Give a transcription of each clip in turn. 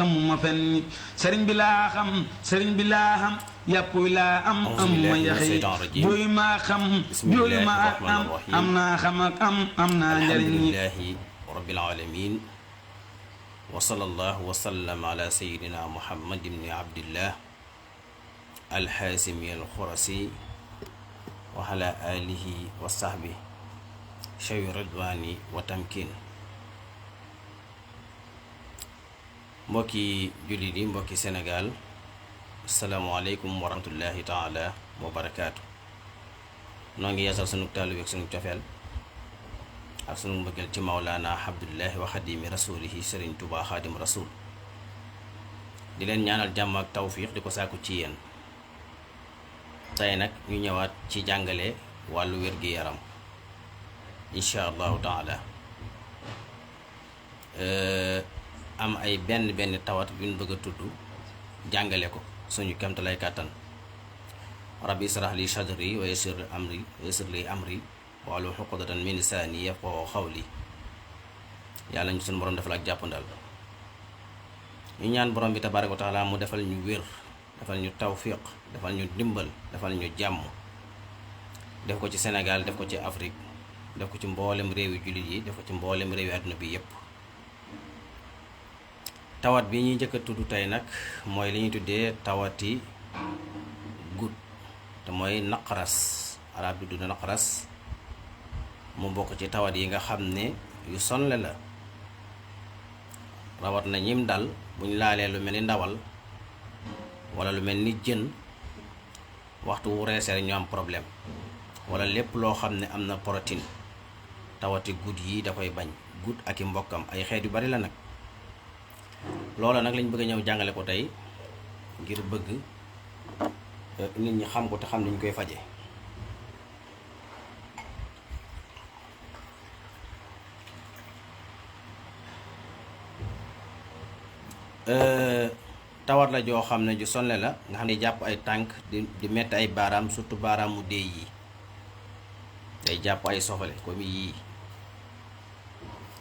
xamuma fenn sëriñ bi laa xam sëriñ bi laa xam yàpp wi laa am ma yaxi booy maa xam jooyu ma am naa xam ak am naa njariñ alhamdulillahi rabbil alamin wa sallallahu wa sallam ala sayyidina muhammad ibni abdillah alxaasimi alxurasi wa ala alihi wa sahbi shawi ridwani wa tamkin. mbokki jullit yi mbokki Sénégal asalaamualeykum wa rahmatullahi taala wa barakaatu. noo ngi yeesal sunu taalu ak sunu cofeel ak sunu mbëggeel ci mawlaana abdullahi wa xadimi rasulihi sëriñ Tuubaa xaadim rasul di leen ñaanal jàmm ak tawfiq di ko sàkku ci yéen. tey nag ñu ñëwaat ci jàngale wàllu wér-gi-yaram incha allahu taala. am ay benn tawat yu ñu bëgg a tudd jàngale ko suñu kemtalay kàttan. rabbi israh li sadri wa yassir li amri wahlul uqdatan min lisaani yafqahu qawli. yàlla ñu suñu borom defal ak jàppandal. ñu ñaan borom bi tabaaraka wa taala mu defal ñu wér, defal ñu tawfiq, defal ñu dimbal, defal ñu jàmm. def ko ci Sénégal, def ko ci Afrique, def ko ci mboolem réewi jullit yi, def ko ci mboolem réewi àdduna bi yépp. tawat bi ñuy njëkk a tudd tey nag mooy li ñuy tuddee tawati gut te mooy naqaras. arab bi tudd naqaras mu bokk ci tawat yi nga xam ne yu sonle la. rawat na ñim dal buñ laalee lu mel ni ndawal wala lu mel ni jën waxtu wu reesee rek ñu am problème, wala lépp loo xam ne am na protéine. tawati gut yi da koy bañ. gut ak i mbokkam ay xeet yu bari la nag. loola nag lañ bëgg a ñëw jàngale ko tey ngir bëgg nit ñi xam ko te xam niñ koy faje. tawat la joo xam ne ju sonle la nga xam ne jàpp ay tànk di metti ay baaraam, surtout baaraamu déy yi. day jàpp ay sofale comme yii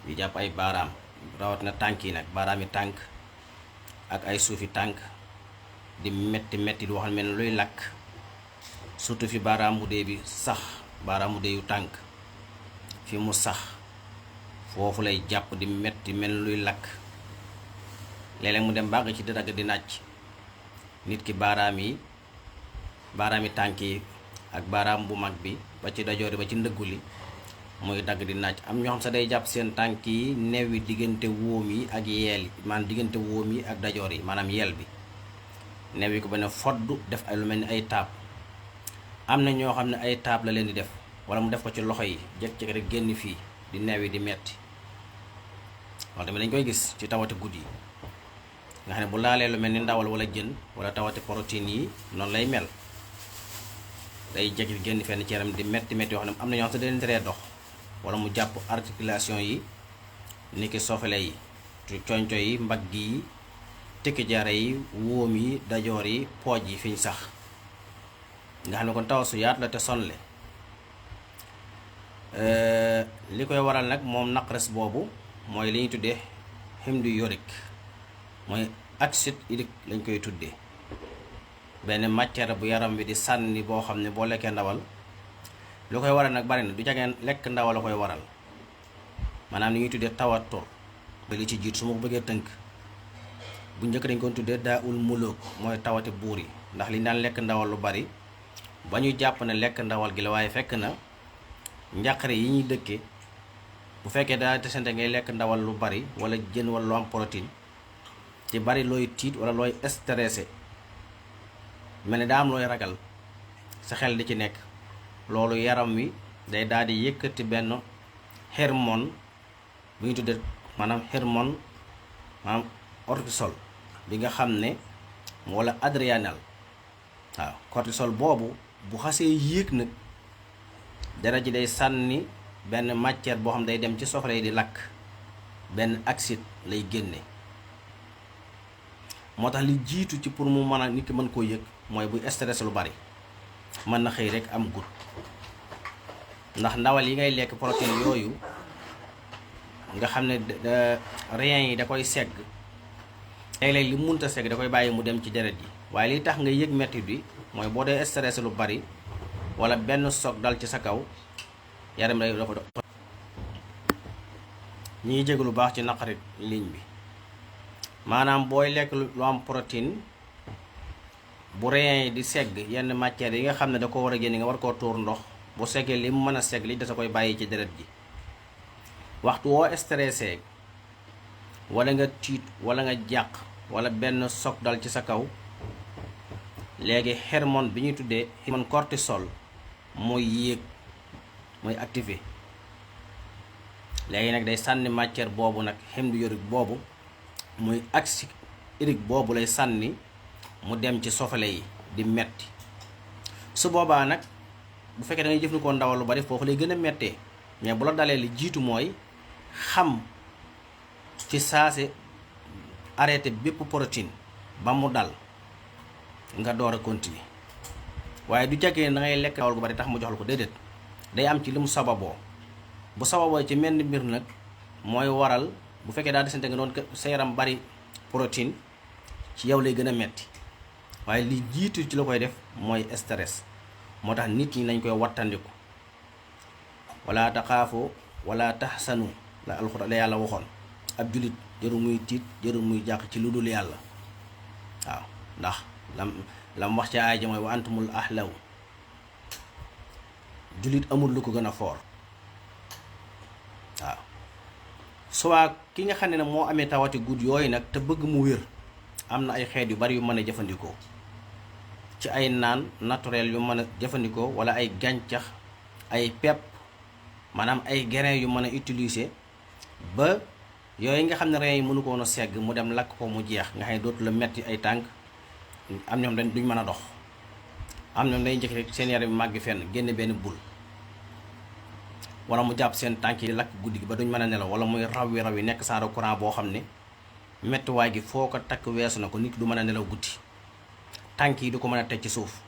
di jàpp ay baaraam, rawat na tànk yi nag, baaraami tànk ak ay suufi tànk di metti di wax mel ne luy lakk, surtout fi baaraamu dee bi sax, baaraamu deeyu tànk fi mu sax foofu lay jàpp di metti mel ne luy lakk. léeg-léeg mu dem bàgg ci di dagg di nàcc nit ki baaraami tànk yi ak baaraam bu mag bi ba ci dajoori ba ci ndëggu li muy dagg di nàcc. am ñoo xam sax day jàpp seen tànk yi neew yi diggante wóom yi ak yeel yi, maanaam diggante wóom yi ak dajoor yi, maanaam yeel bi neew yi ko ba ne fodd def ay lu mel ni ay taab. am na ñoo xam ne ay taab la leen di def, wala mu def ko ci loxo yi jekk-jekk rek génn fii di neew yi di metti. loolu tamit dañ koy gis ci tawati guddi yi nga xam ne bu laalee lu mel ni ndawal wala jën wala tawati protéine yi noonu lay mel. day jekk génn fenn ci yaram di metti yoo xam ne am na ñoo xam ne da leen teree dox, wala mu jàpp articulation yi niki sofale yi, coñco yi, mbagg yi, tikki jare yi, wóom yi, dajoor yi, pooj yi fiñ sax. nga xam ne kon taw su yaatu la te sonle. li koy waral nag moom naqares boobu mooy li ñuy tuddee hymne urique, mooy acide urique lañ koy tuddee. benn matière bu yaram bi di sànni boo xam ne boo lekkee ndawal lu koy waral nag bari na, du jageen lekk ndawal la koy waral. maanaam li ñuy tuddee tawatur ba li ci jiit su ma ko bëggee tënk, bu njëkk dañ ko tuddee daa ul muluk, mooy tawati buur yi. ndax liñ daan lekk ndawal lu bari ba ñu jàpp ne lekk ndawal gi la, waaye fekk na njàqare yi ñuy dëkkee bu fekkee daa tesante ngay lekk ndawal lu bari wala jën wala lu am protéine ci bari looy tiit wala looy stressé, mel ni daa am looy ragal sa xel di ci nekk. loolu yaram wi day daal di yëkkati benn hormone bu ñu tuddee maanaam hormone maanaam cortisol bi nga xam ne wala adrénaline. waaw cortisol boobu bu xasee yéeg nag dara ji day sànni benn matière boo xam day dem ci soxla yi di lakk, benn acide lay génne. moo tax li jiitu ci pour mu mën a nit ki mën koo yëg mooy buy stress lu bari mën na xëy rek am gut. ndax ndawal yi ngay lekk protéine yooyu nga xam ne rein yi da koy segg léeg-léeg li munta segg da koy bàyyi mu dem ci deret ji waaye li tax nga yëg mettit bi mooy boo dee stressé lu bari wala benn soog dal ci sa kaw yaram lay dafa ñiy jég lu baax ci naqarit ligne bi maanaam booy lekk lu am protéine bu rein yi di segg yenn matières yi nga xam ne da ko war a génne nga war koo tuur ndox bu seggee li mu mën a segg li da sa koy bàyyi ci deret ji waxtu woo stressé wala nga tiit wala nga jàq wala benn soog dal ci sa kaw léegi hormone bi ñuy tuddee hormone cortisol mooy yéeg mooy activé léegi nag day sànni matière boobu nag xemdu yorik boobu muy acide urique boobu lay sànni mu dem ci sofale yi di metti su boobaa nag bu fekkee da ngay jëfandikoo ndawal lu bari foofu lay gën a mettee mais bu la dalee li jiitu mooy xam ci saase arrêté bépp protéine ba mu dal nga door a continuer waaye du jàkkee da ngay lekk ndawal gu bari tax mu jox la ko déedéet day am ci li mu sababoo bu sababoo ci menn mbir nag mooy waral bu fekkee daa desante nga doon sa yaram bari protéine ci yow lay gën a metti waaye li jiitu ci la koy def mooy stress moo tax nit ñi nañ koy wattandiku wala taxaafu wala taxsanu la alxuraan la yàlla waxoon ab julit jëru muy tiit jëru muy jàq ci lu dul yàlla waaw ndax lam wax ca aay ja mooy wa antumul ahlaw julit amul lu ko gën a foor waaw soit ki nga xam ne moo amee tawati gudd yooyu nag te bëgg mu wér am na ay xeet yu bari yu mën a jëfandikoo ci ay naan naturel yu mën a jëfandikoo wala ay gàncax ay pepp maanaam ay grain yu mën a utiliser ba yooyu nga xam ne reen yi mënu ko woon a segg mu dem lakk ko mu jeex nga xam ne dootu la metti ay tànk am ñoom duñ mën a dox am ñoom day njëkk rek seen yaram bi màgg fenn génne benn bul wala mu jàpp seen tànk yi lakk guddi gi ba duñ mën a nelaw wala muy raw yi nekk saara courant boo xam ne mettiwaay gi foo ko takk weesu na ko nit du mën a nelaw guddi tànk yi du ko mën a teg ci suuf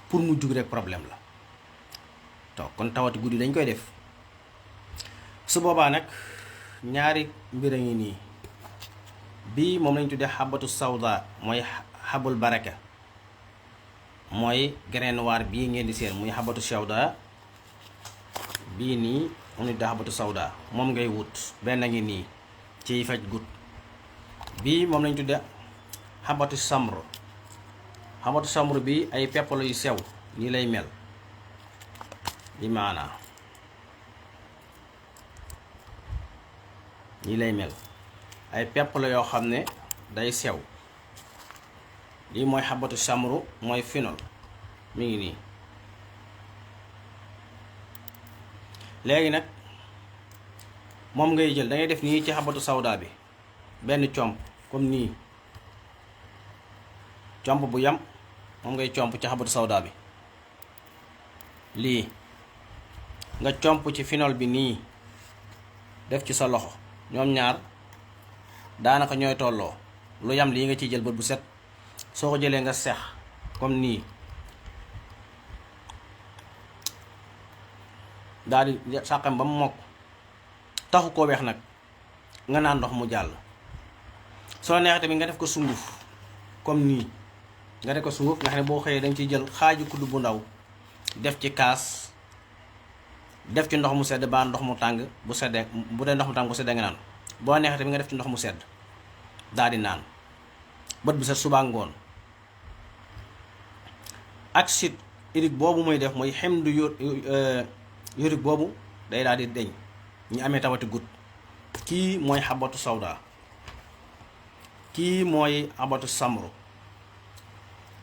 pour mu jug rek problème la to kon tawati guddi dañ koy def su boobaa nag ñaari mbir a ngi nii bii moom lañ tuddee xabatu sawda mooy xabul baraka mooy grain noir bii ngeen di seen muy xabatu sawda bii nii mu ngi tuddee xabatu sawda moom ngay wut benn ngi nii ciy faj gut bii moom lañ tuddee xabatu samro xabatu samro bi ay peppalo yu sew nii lay mel bi maanaa nii lay mel ay pepp la yoo xam ne day sew lii mooy xabatu samru mooy finol mi ngi nii léegi nag moom ngay jël dangay def nii ci xabatu sawda bi benn comp comme nii comp bu yam moom ngay comp ci xabatu sawda bi lii nga comp ci finol bi nii def ci sa loxo ñoom ñaar daanaka ñooy tolloo lu yam lii nga ciy jël bët bu set soo ko jëlee nga seex comme nii daal di sàqam ba mu mokk taxu koo weex nag nga naan ndox mu jàll soo neexee tamit nga def ko sunguf comme nii nga def ko sunguf nga xam ne boo xëyee danga ciy jël xaaju kudd bu ndaw def ci kaas def ci ndox mu sedd ba ndox mu tàng bu seddee bu dee ndox mu tàng bu seddee nga naan boo neexee tamit nga def ci ndox mu sedd daal di naan bët bi set subaa ngoon acide urique boobu muy def muy xemdu urique boobu day daal di deñ ñu amee tawati gut kii mooy xabatu sawda kii mooy xabatu samru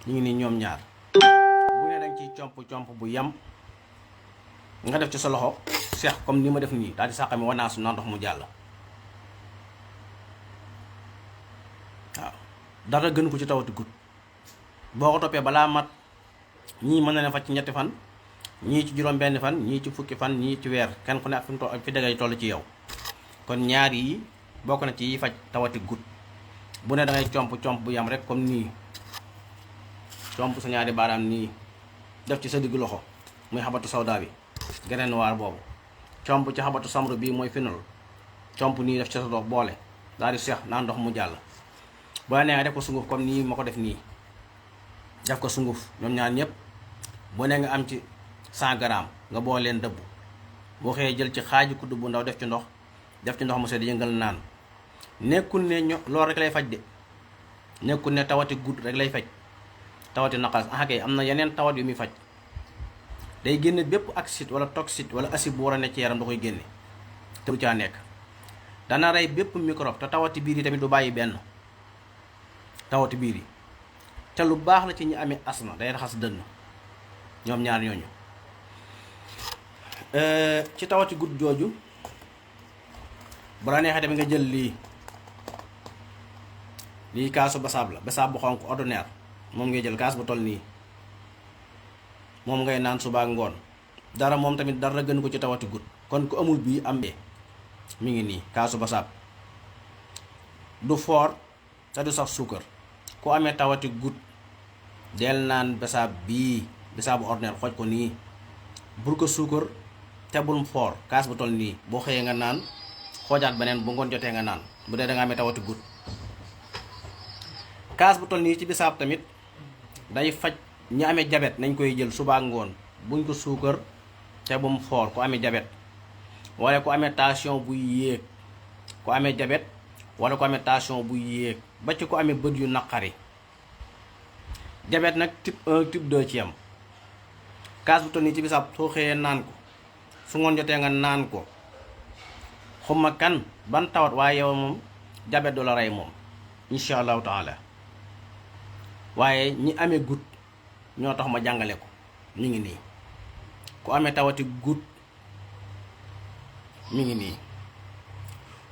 ñu ngi nii ñoom ñaar bu ne danga ciy comp bu yam nga def ci sa loxo seex comme ni ma def nii daal di sàqami wanaasu na ndox mu jàll waaw dara gën ko ci tawati gut boo ko toppee balaa mat ñii mën na ne faj ci ñetti fan ñii ci juróom benn fan ñii ci fukki fan ñii ci weer kenn ku ne ak fi dangay toll ci yow kon ñaar yi bokk na ci yi faj tawati gut bu ne dangay comp bu yam rek comme nii comp sa ñaari baaraam nii def ci sa diggu loxo muy xabatu sawda bi grain noir boobu comp ci xabatu samru bii mooy finol comp nii def ci sa dox boole daal di seex naan ndox mu jàll bu la neexee def ko sunguf comme nii ma ko def nii def ko sunguf ñoom ñaar ñëpp bu ne nga am ci 100 grammes nga boole leen dëbb boo xëyee jël ci xaaju kudd bu ndaw def ci ndox mu sedd yëngal naan. nekkul ne loolu rek lay faj de nekkul ne tawati gudd rek lay faj tawati naqas kay am na yeneen tawat yu muy faj day génne bépp acide wala toxique wala acide bu war a ne ci yaram da koy génne te du caa nekk. dana rey bépp microbe te tawati biir yi tamit du bàyyi benn tawati biir yi te lu baax la ci ñi amee asma day raxas dënn ñoom ñaar ñooñu. ci tawati gudd jooju bu la neexee tamit nga jël lii kaasu basaab la basaab bu xonk ordinaire moom ngay jël kaas bu toll nii moom ngay naan suba ak ngoon dara moom tamit dara gën ko ci tawati gudd. kon ku amul bii am bee mi ngi nii kaasu basaab du foor te du sax suukar ku amee tawati gudd del naan basaab bii basaabu ordinaire xooj ko nii bul ko suukar te bul foor kaas bu toll nii boo xëyee nga naan xoojaat beneen bu ngoon jotee nga naan bu dee da nga amee tawati gudd. kaas bu toll nii ci bisaab tamit day faj ñi amee jabet nañ koy jël suba ak ngoon buñ ko suukar te bu mu foor ku amee jabet wala ku amee tension buy yéeg ku amee jabet wala ku amee tension buy yéeg ba ci ku amee bët yu naqari. jabet nag type 1 type 2 ci yam. kaas bu toll nii ci bisaab soo xëyee naan ko su ngoon jotee nga naan ko xuma kan ban tawat waaye yow moom jabet du la rey moom insha allahu taala. waaye ñi amee gut ñoo tax ma jàngale ko mi ngi nii ku amee tawati gut mi ngi nii.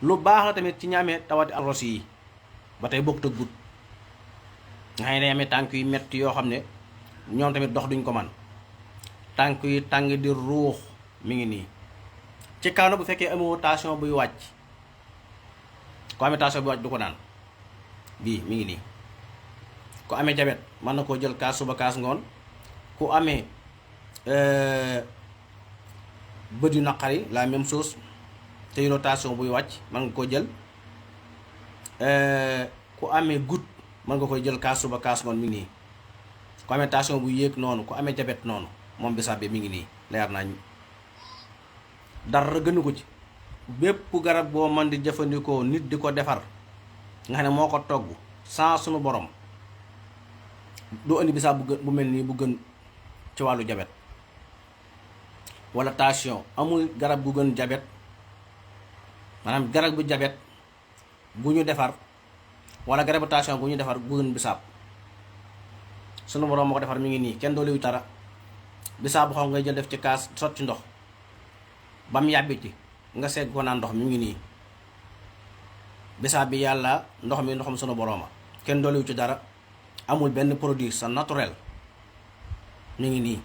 lu baax la tamit ci ñi amee tawati aros yi ba tey bokkut ak gut nga xam ne day amee tànk yu metti yoo xam ne ñoom tamit dox duñ ko man tànk yu tàng di ruux mi ngi nii. ci kaw na bu fekkee amoo tension buy wàcc ku amee tension buy wàcc du ko naan bii mi ngi nii. ku amee jabet mën na koo jël kaas suba kaas ngoon. ku amee bët yu naqari la même chose te yoroo tension buy wàcc mën nga koo jël. ku amee gut mën nga koy jël kaas suba kaas ngoon mi ngi nii. ku amee tension buy yéeg noonu ku amee jabet noonu moom bisaab bi mi ngi nii leer nañ dara gënu ko ci. bépp garab boo mën di jëfandikoo nit di ko defar nga xam ne moo ko togg sans sunu borom doo indi bisaab bu mel nii bu gën ci wàllu jabet wala tension. amul garab gu gën jabet maanaam garab bu jabet bu ñu defar wala garabu tension bu ñu defar bu gën bisaab. sunu borom moo ko defar mi ngi nii kenn doolewu tara. bisaab bu xaw ngay jël def ci kaas sot ci ndox ba mu yàbbi ci nga segg ko naan ndox mi ngi nii. bisaab bi yàlla ndox mi ndoxam sunu borooma kenn doolewu ci dara. amul benn produit sa naturel mi ngi nii.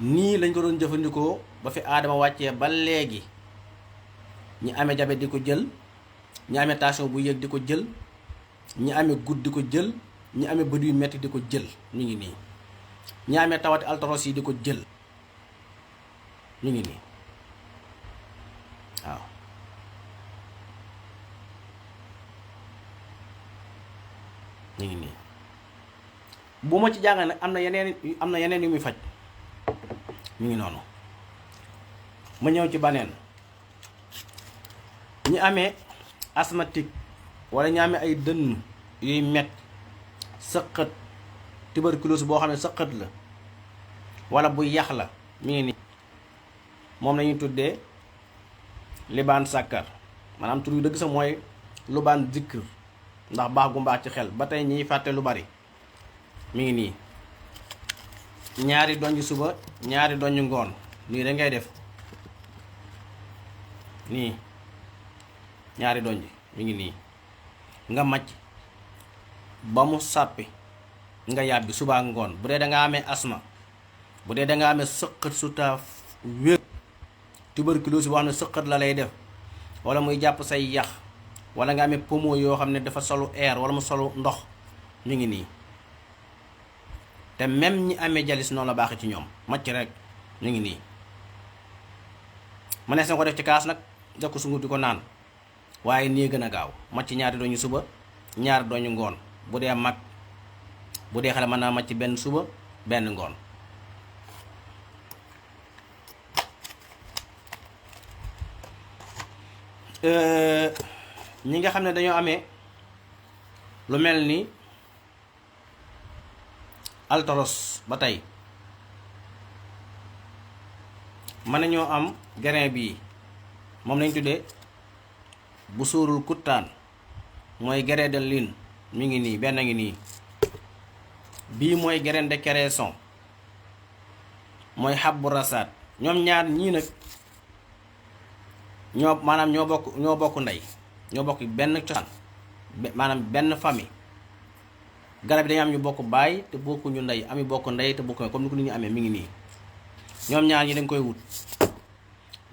nii lañ ko doon jëfandikoo ba fi aadama wàccee ba léegi ñi amee jabet di ko jël, ñi amee tension bu yéeg di ko jël, ñi amee goutte di ko jël, ñi amee bët yu metti di ko jël. ñu ngi nii. ñi amee tawati altaros yi di ko jël ñu ngi nii waaw. ñu ngi nii. bu ma ci jàngal nag am na yeneen yu muy faj ñu ngi noonu. ma ñëw ci baneen. ñi amee asthmatique wala ñi amee ay dënn yuy mett, sëqët, tuberculose boo xam ne sëqët la wala bu yax la mi ngi nii. moom lañuy tuddee libaan sàkkar, maanaam tur yu dëgg sax mooy lubaan zikr ndax baax gu mbaax ci xel. ba tey ñiy fàtte lu bari mi ngi nii. ñaari donj suba ñaari donj ngoon nii da ngay def nii ñaari donj mi ngi nii. nga macc ba mu sàppi nga yàbbi suba ak ngoon. bu dee da nga amee asma, bu dee da nga amee sëqët su taaf wér, tuberculose boo xam ne sëqët la lay def wala muy jàpp say yax, wala nga amee poumon yoo xam ne dafa solu air wala mu solu ndox mi ngi nii. te même ñi amee jalis noonu la baaxee ci ñoom. macc rek ñu ngi nii. mënees na ko def ci kaas nag def ko sungut di ko naan, waaye nii gën a gaaw. macc ñaari doñu suba ñaar doñu ngoon. bu dee mag bu dee xale mën naa màcc benn suba benn ngoon. ñi nga xam ne dañoo amee lu mel ni altoros ba tey mën nañoo am grain bii moom lañ tuddee bu suurul kuttaan mooy grain de lin mi ngi nii benn ngi nii. bii mooy grain de cresson mooy habbu rasaat. ñoom ñaar ñii nag maanaam ñoo bokk ndey, ñoo bokk benn cosaan, maanaam benn famille. garab yi dañu am ñu bokk baay te bokkuñu ndey, ami bokk ndey te bokkuñu, comme ni ko nit ñi amee mi ngi nii. ñoom ñaar ñi dañ koy wut.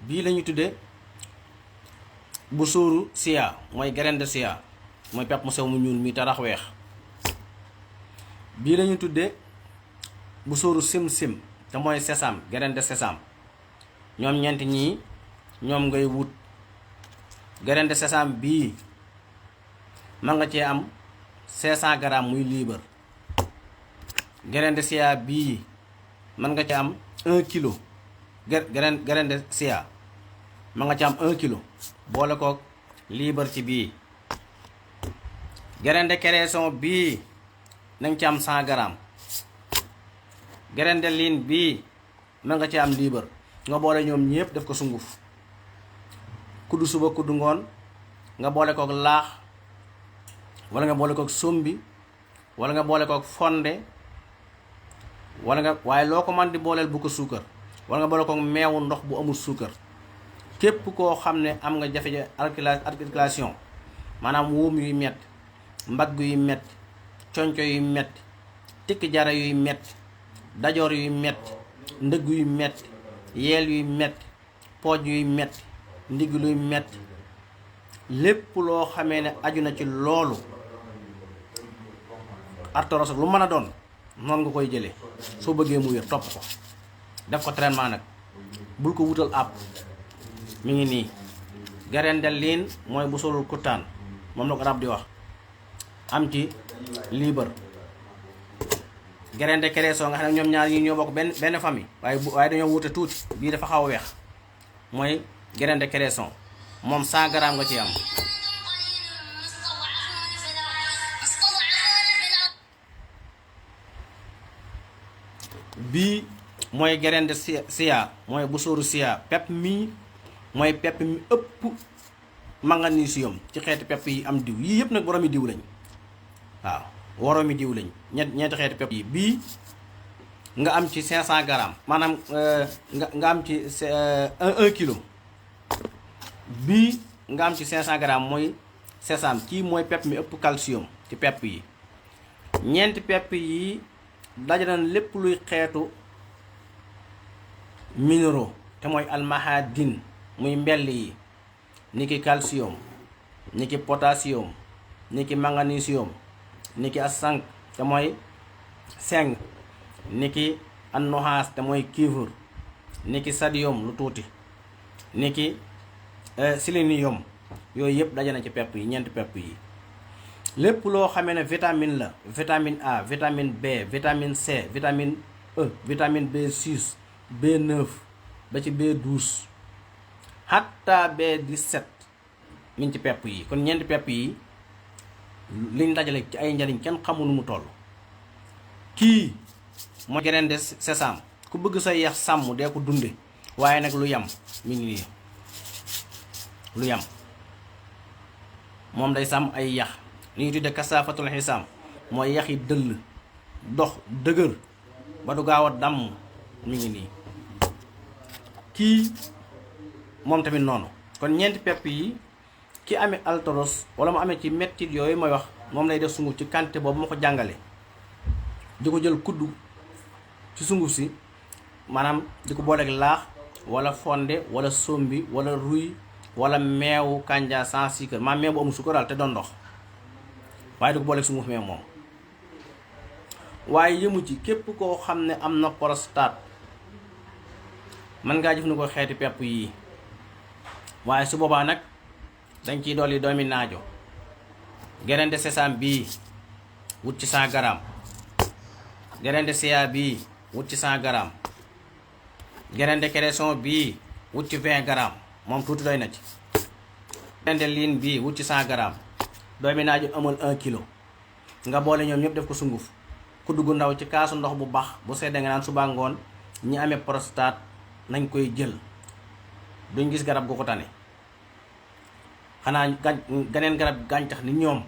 bii lañuy tudde bu suuru sia mooy grain de sia mooy pepp mu sew mu ñuul mi te rax weex. bii lañuy tudde bu suuru sim-sim te mooy sésame, grain de sésame. ñoom ñeent ñii ñoom ngay wut. grain de sésame bii ma nga cee am 500 grammes muy liibar. grain de sia bii man nga ci am 1 kilo. grain de sia ma nga ci am 1 kilo boole kook liibar ci bii. grain de cresson bii nañ ci am 100 grammes. grain de lin bii ma nga ci am liibar. nga boole ñoom ñépp def ko sunguf kuddu suba kuddu ngoon, nga boole kook laax wala nga boole kook sombi wala nga boole kook fonde wala nga waaye loo ko man di booleel bu ko suukar, wala nga boole kook meewu ndox bu amul suukar. képp koo xam ne am nga jafe-jafe articulation, maanaam wóom yuy metti, mbagg yuy metti, conco yuy metti, tikk jara yuy metti, dajoor yuy metti, ndëgg yuy metti, yeel yuy metti, pooj yuy metti, ndigg luy metti, lépp loo xamee ne aju na ci loolu arthrose lu mën a doon noonu nga koy jëlee. soo bëggee mu wér topp ko def ko traitement nag, bul ko wutal àpp. mi ngi nii grain de lin mooy bu suurul kuttaan moom la ko arab di wax, am ci liibar. grain de cresson nga xam ne ñoom ñaar yi ñoo bokk benn famille waaye dañoo wute tuuti. bii dafa xaw a weex mooy grain de cresson, moom 100 grammes nga ci am. bii mooy grain de sia mooy bu suuru sia. pepp mi mooy pepp mi ëpp magnésium ci xeeti pepp yi am diw yii yëpp nag boroomi diw lañ. waaw woroomi diw lañ ñeenti xeeti pepp yi. bii nga am ci 500 grammes maanaam nga am ci 1 kilo. bii nga am ci 500 grammes mooy sésame. kii mooy pepp mi ëpp calcium ci pepp yi. ñeenti pepp yi dajale na lépp luy xeetu minéraux te mooy almahadin muy mbell yi, niki calcium, niki potassium, niki magnésium, niki asank te mooy seng, niki annoxaas te mooy cuivre, niki sodium lu tuuti, niki sélénium. yooyu yëpp daje na ci pepp yi, ñeenti pepp yi. lépp loo xamee ne vitamine la, vitamine A, vitamine B, vitamine C, vitamine E, vitamine B6, B9 ba ci B12 hatta B17 mi ngi ci pepp yi. kon ñeenti pepp yi liñ dajale ci ay njariñ kenn xamul nu mu toll. kii mooy grain de sésame. ku bëgg sa yax sàmm dee ko dunde waaye nag lu yam mi ngi nii lu yam moom day sàmm ay yax. li ñuy tudde kasaafatul xisaam mooy yax yi dëll dox dëgër ba du gaaw a damm mi ngi nii. kii moom tamit noonu. kon ñeenti pepp yi ki amee arthrose wala mu amee ci mettit yooyu may wax moom lay def sunguf ci quantité boobu ma ko jàngale di ko jël kuddu ci sunguf si, maanaam di ko booleeg laax wala fonde wala sombi wala ruy wala meewu kànja sans sucre, maanaam meew bu amul suukar daal te doon ndox, waaye di ko booleeg sunguf meew moom. waaye yëmu ci képp koo xam ne am na prostate mën ngaa jëfandikoo xeeti pepp yii, waaye su boobaa nag dañ ciy dolli doomi naajo graine de sésame bii wut ci 100 grammes, graine de chia bii wut ci 100 grammes, graine de cresson bii wut ci 20 grammes moom tuuti doy na ci, graine de lin bii wut ci 100 grammes, doomi naaju amul 1 kilo nga boole ñoom ñëpp def ko sunguf kuddu gu ndaw ci kaasu ndox bu baax bu seddee nga naan suba ngoon. ñi amee prostate nañ koy jël duñ gis garab gu ko tane xanaa ganeen garab gàncax ni ñoom.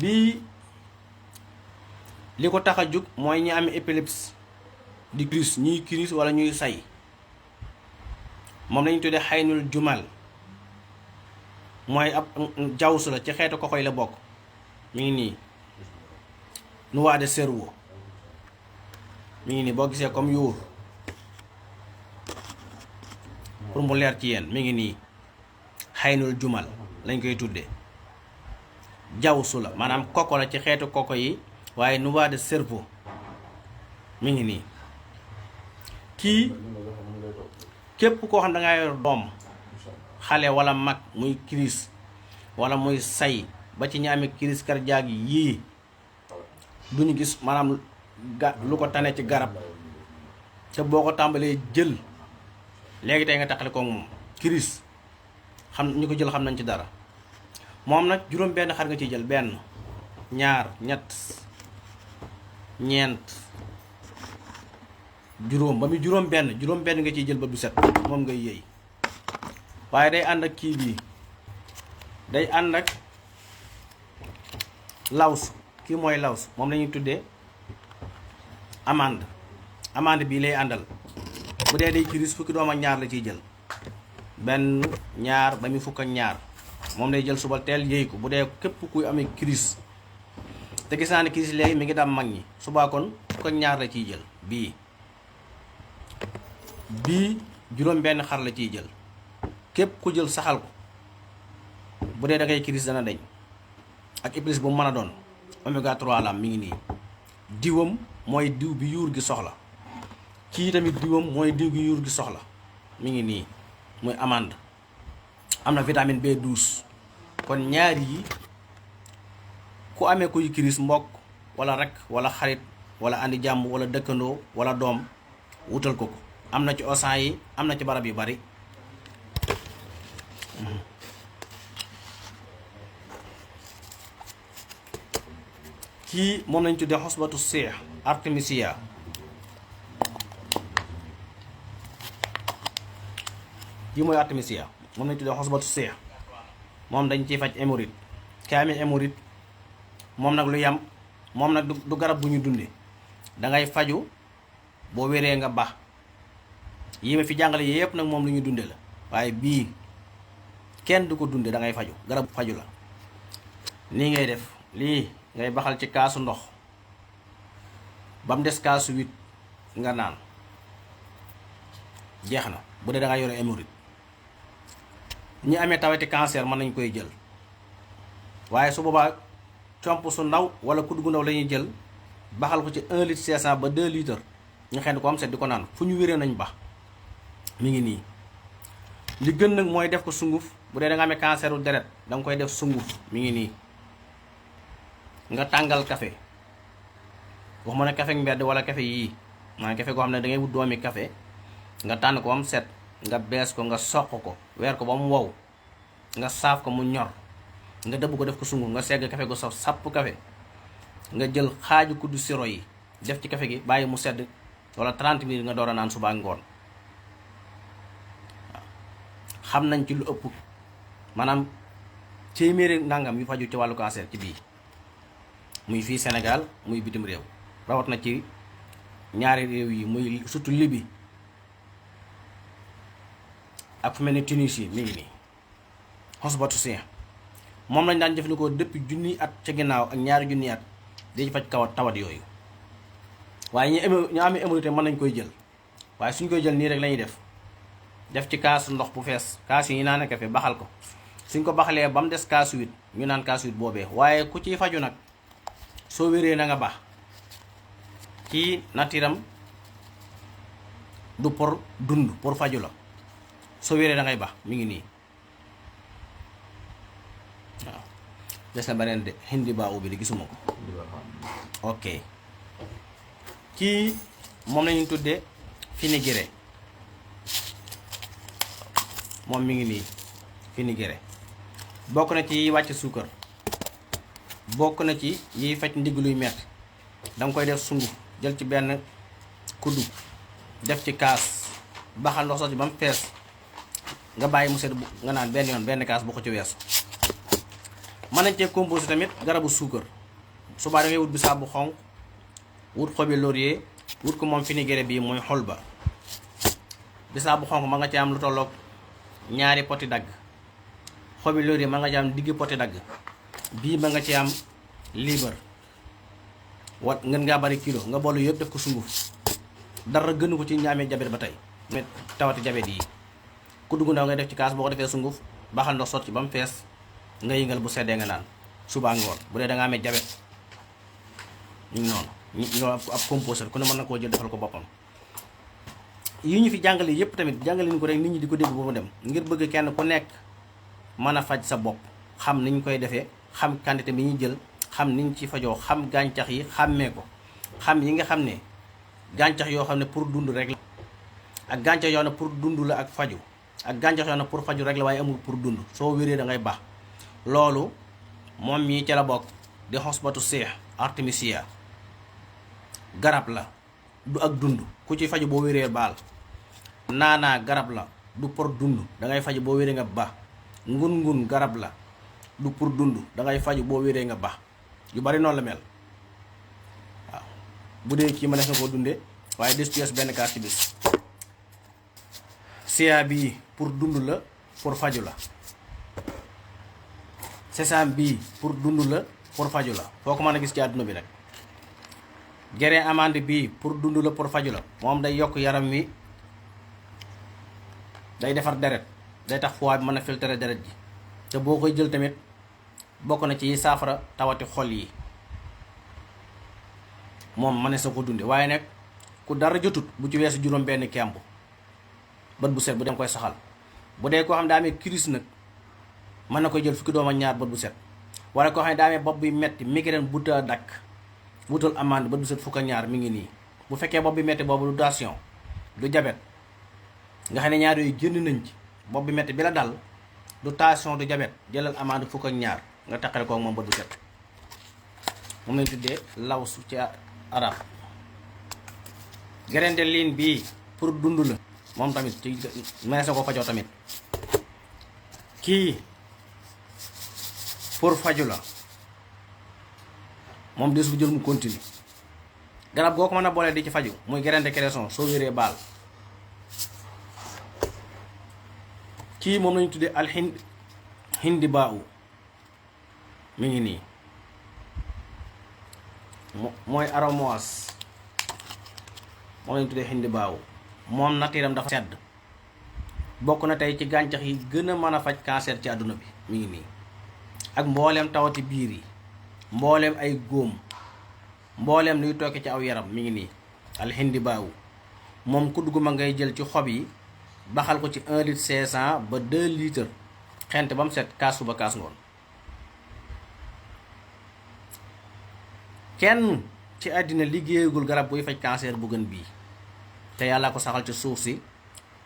bii li ko tax a jug mooy ñi amee épilepsie di crise ñuy crise wala ñuy say moom lañu tuddee xaynul jumal mooy ab jawsu la ci xeetu kokoy la bokk mi ngi nii noix de cerveau mi ngi nii boo gisee comme yuur pour mu leer ci yéen mi ngi nii xaynul jumal lañ koy tuddee jawsu la maanaam koko la ci xeetu koko yi waaye noix de cerveau mi ngi nii kii képp koo xam da ngaa yor doom xale wala mag muy crise wala muy say ba ci ñi amee crise cardiaque yii duñu gis maanaam lu ko tane ci garab te boo ko tàmbalee jël léegi tey nga taxale ko moom crise xam ñu ko jël xam nañ ci dara moom nag juróom benn xar nga ciy jël benn ñaar ñett ñeent juróom ba mu juróom benn nga ciy jël ba du set moom ngay yëy waaye day ànd ak kii bii day ànd ak laws kii mooy laws moom lañuy tuddee amande bii lay àndal bu dee day crise fukki doom ak ñaar la ciy jël benn ñaar ba mu fukk ak ñaar moom lay jël suba teel yëy ko bu dee képp kuy amee crise te gis naa ne crise léegi mi ngi dam mag ñi suba kon fukk ak ñaar la ciy jël bii juróom benn xar la ciy jël képp ku jël saxal ko bu dee da ngay crise dana deñ ak épilepsie bu mu mën a doon oméga 3 la mi ngi nii diwam mooy diw bi yuur gi soxla kii tamit diwam mooy diw gi yuur gi soxla mi ngi nii muy amande am na vitamine B12 kon ñaar yi ku amee kuy crise mbokk wala rek wala xarit wala andi jàmm wala dëkkandoo wala doom wutal ko am na ci osan yi am na ci barab yu bari kii moom lañ tuddee xosbatu seex artemisia kii mooy artemisia moom lañ tuddee xosbatu seex moom dañ ciy faj hémorroïde ki amee hémorroïde moom nag lu yam moom nag du garab bu ñu dunde dangay faju boo wéree nga baax yi ma fi jàngale yépp nag moom lu ñu dunde la waaye bii kenn du ko dunde dangay faju garab faju la nii ngay def lii ngay baxal ci kaasu ndox ba mu des kaasu 8 nga naan jeex na bu dee da nga yore hémorroïde ñi amee tawati cancer mën nañ koy jël waaye su boobaa comp su ndaw wala kudd gu ndaw la ñuy jël baxal ko ci 1 litre 500 ba 2 litres ñu xend ko am set di ko naan fu ñu wéree nañ bax mi ngi nii li gën nag mooy def ko sunguf bu dee da nga amee canceru deret da nga koy def sunguf mi ngi nii nga tàngal café waxuma ne café mbedd wala café yii maanaam café goo xam ne da ngay wut doomi café nga tànn ko ba mu set nga bees ko nga soq ko weer ko ba mu wow nga saaf ko mu ñor nga dëbb ko def ko sunguf nga segg café gu saf sàpp café nga jël xaaju kuddu siro yi def ci café gi bàyyi mu sedd wala 30 minutes nga door a naan suba ngoon xam nañ ci lu ëpp maanaam téeméeri nangam yu faju ci wàllu cancer ci bii muy fii Sénégal muy bitim réew rawat na ci ñaari réew yi muy surtout Libye ak fu mel ni Tunisie mi ngi nii xosbatu sien moom lañ daan jëfandikoo depuis junniy at ca ginnaaw ak ñaari junniy at di faj tawat yooyu waaye ñu amee hémorroïde mën nañ koy jël waaye suñ koy jël nii rek lañuy def ci kaasu ndox bu fees kaas yi ñu naan kafe baxal ko suñ ko baxalee ba mu des kaasu 8 ñu naan kaasu 8 boobee waaye ku ciy faju nag soo wéree na nga baax kii natiiram du pour dund pour faju la soo wéree da ngay baax mi ngi nii waaw des na beneen de hindi baawu bi di gisuma ko ok kii moom lañu tuddee fenugrec moom mi ngi nii fenugrec bokk na ci yiy wàcc suukar, bokk na ci yiy faj ndigg luy metti. danga koy def sunguf jël ci benn kuddu def ci kaas baxal ndox sotti ba mu fees nga bàyyi mu sedd nga naan benn yoon benn kaas bu ko ci weesu. mën nañ cee composé tamit garabu suukar subaa da ngay wut bisaab bu xonq wut xobi laurier wut ko moom fenugrec bii mooy xol ba. bisaab bu xonq ma nga ci am lu tolloog ñaari poti dagg, xobi laurier ma nga ci am digg poti dagg, bii ma nga ci am liibar wat ngeen ngaa bari kilo nga boolu yëpp def ko sunguf. dara gënu ko ci ñaamee jabet ba tey mais tawati jabet yi ku dugg ndaw ngay def ci kaas boo ko defee sunguf baxal ndox sotti ba mu fees nga yëngal bu seddee nga naan suba ngoon bu dee da nga amee jabet. ñu ngi noonu ñoo ab composé ku ne mën na koo jël defal ko boppam. yi ñu fi jàngale yépp tamit jàngale ñu ko rek nit ñi di ko dégg ba mu dem ngir bëgg kenn ku nekk mën a faj sa bopp, xam ni ñu koy defee, xam quantité bi ñuy jël, xam niñ ci fajoo, xam gàncax yi xàmmee ko, xam yi nga xam ne gàncax yoo xam ne pour dund rek la ak gàncax yoo xam ne pour dund la ak faju ak gàncax yoo xam ne pour faju rek la waaye amul pour dund. soo wéree da ngay baax. loolu moom mii ca la bokk di xosbatu seex artemisia garab la du ak dund ku ci faju boo wéree baal. naanaa garab la du pour dund da ngay faju boo wéree nga baax. ngun garab la du pour dund da ngay faju boo wéree nga baax. yu bari noonu la mel waaw. bu dee kii ma def na koo dundee waaye des ci benn kaas ci bis. sia bii pour dund la pour faju la. sesam bii pour dund la pour faju la foo ko mën a gis ci àdduna bi nag. gere amande bii pour dund la pour faju la moom day yokk yaram wi, day defar deret, day tax foie bi mën a filtrer deret ji te boo koy jël tamit bokk na ci saafara tawati xol yi. moom ma ne sa ko dunde waaye nag ku dara jotut bu ci weesu juróom benn kemb bët bu set bu dem koy saxal. bu dee koo xam ne daa amee crise nag mën na koy jël fukki doom ak ñaar bët bu set. wala koo xam ne daa amee bopp bi metti migraine bu ta dakk wutal amande bët bu set fukk ak ñaar mi ngi nii. bu fekkee bopp bi metti boobu du tension du jabet nga xam ne ñaar yooyu génn nañ ci, bopp bi metti bi la dal du tension du jabet, jëlal amande fukk ak ñaar nga taqale ko moom bët bu set. moom lañ tuddee lawsu ci arab. gerende liin bii pour dund la moom tamit ci mees na ko fajoo tamit. kii pour faju la moom des bu jël mu continue. garab goo ko mën a boole di ci faju muy gerende cresson soo wéree baal. kii moom lañu tuddee al hindi baawu mi ngi nii mooy aromoise moom lañu tuddee hindi baawu. moom natiiram dafa sedd, bokk na tey ci gàncax yi gën a mën a faj cancer ci àdduna bi mi ngi nii. ak mbooleem tawati biir yi, mbooleem ay góom, mbooleem luy tokki ci aw yaram mi ngi nii. al hindi baawu moom kudd gu ma ngay jël ci xob yi baxal ko ci 1 litre 500 ba 2 litres xent ba mu set, kaas suba kaas ngoon. kenn ci àddina liggéeyagul garab buy faj cancer bu gën bii te yàlla ko saxal ci suuf si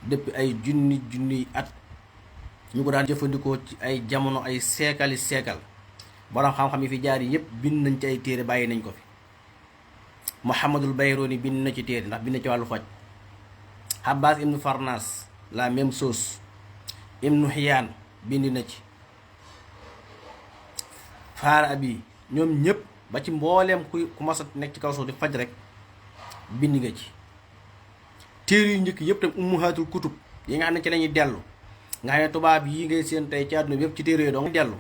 depuis ay junni at. ñu ko daan jëfandikoo ci ay jamono ay seekali seekal. borom xam-xam yi fi jaar yi yépp bind nañ ci ay téere bàyyi nañ ko fi. Muhammadul Bayroni bind na ci téere ndax bind na ci wàllu faj. Abbas ibnu Farnas la même chose. Ibnu Hiyaan bind na ci. Farabi ñoom ñëpp ba ci mbooleem ku mas a nekk ci kaw suuf di faj rek bind nga ci. téere yu njëkk yëpp tam ummuhaatul kutub yi nga xam ne ci lañuy dellu nga xam ne tubaab yi ngay seen tey ci àdduna bi yëpp ci téere yooyu dong dellu.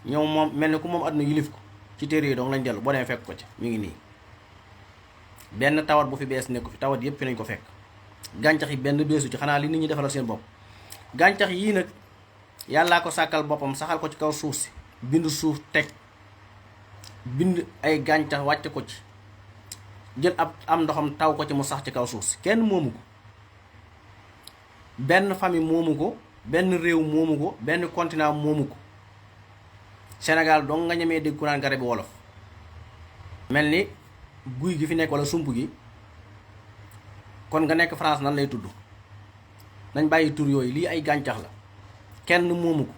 ñoom moom mel ni ku moom àdduna yilif ko ci téere yooyu dong lañ dellu. boo demee fekk ko ci mi ngi nii. benn tawat bu fi bees nekku fi, tawat yëpp fi nañ ko fekk. gàncax yi benn beesu ci, xanaa li nit ñi defalal seen bopp. gàncax yii nag yàllaa ko sàkkal boppam saxal ko ci kaw suuf si, bind suuf teg, bind ay gàncax wàcce ko ci jël am ndoxam taw ko ci mu sax ci kaw suuf si kenn moomu ko benn famille moomu ko benn réew moomu ko benn continent moomu ko Sénégal dong nga ñemee dégg ku naan garabi wolof mel ni guy gi fi nekk wala sump gi kon nga nekk France nan lay tudd nañ bàyyi tur yooyu lii ay gàncax la kenn moomu ko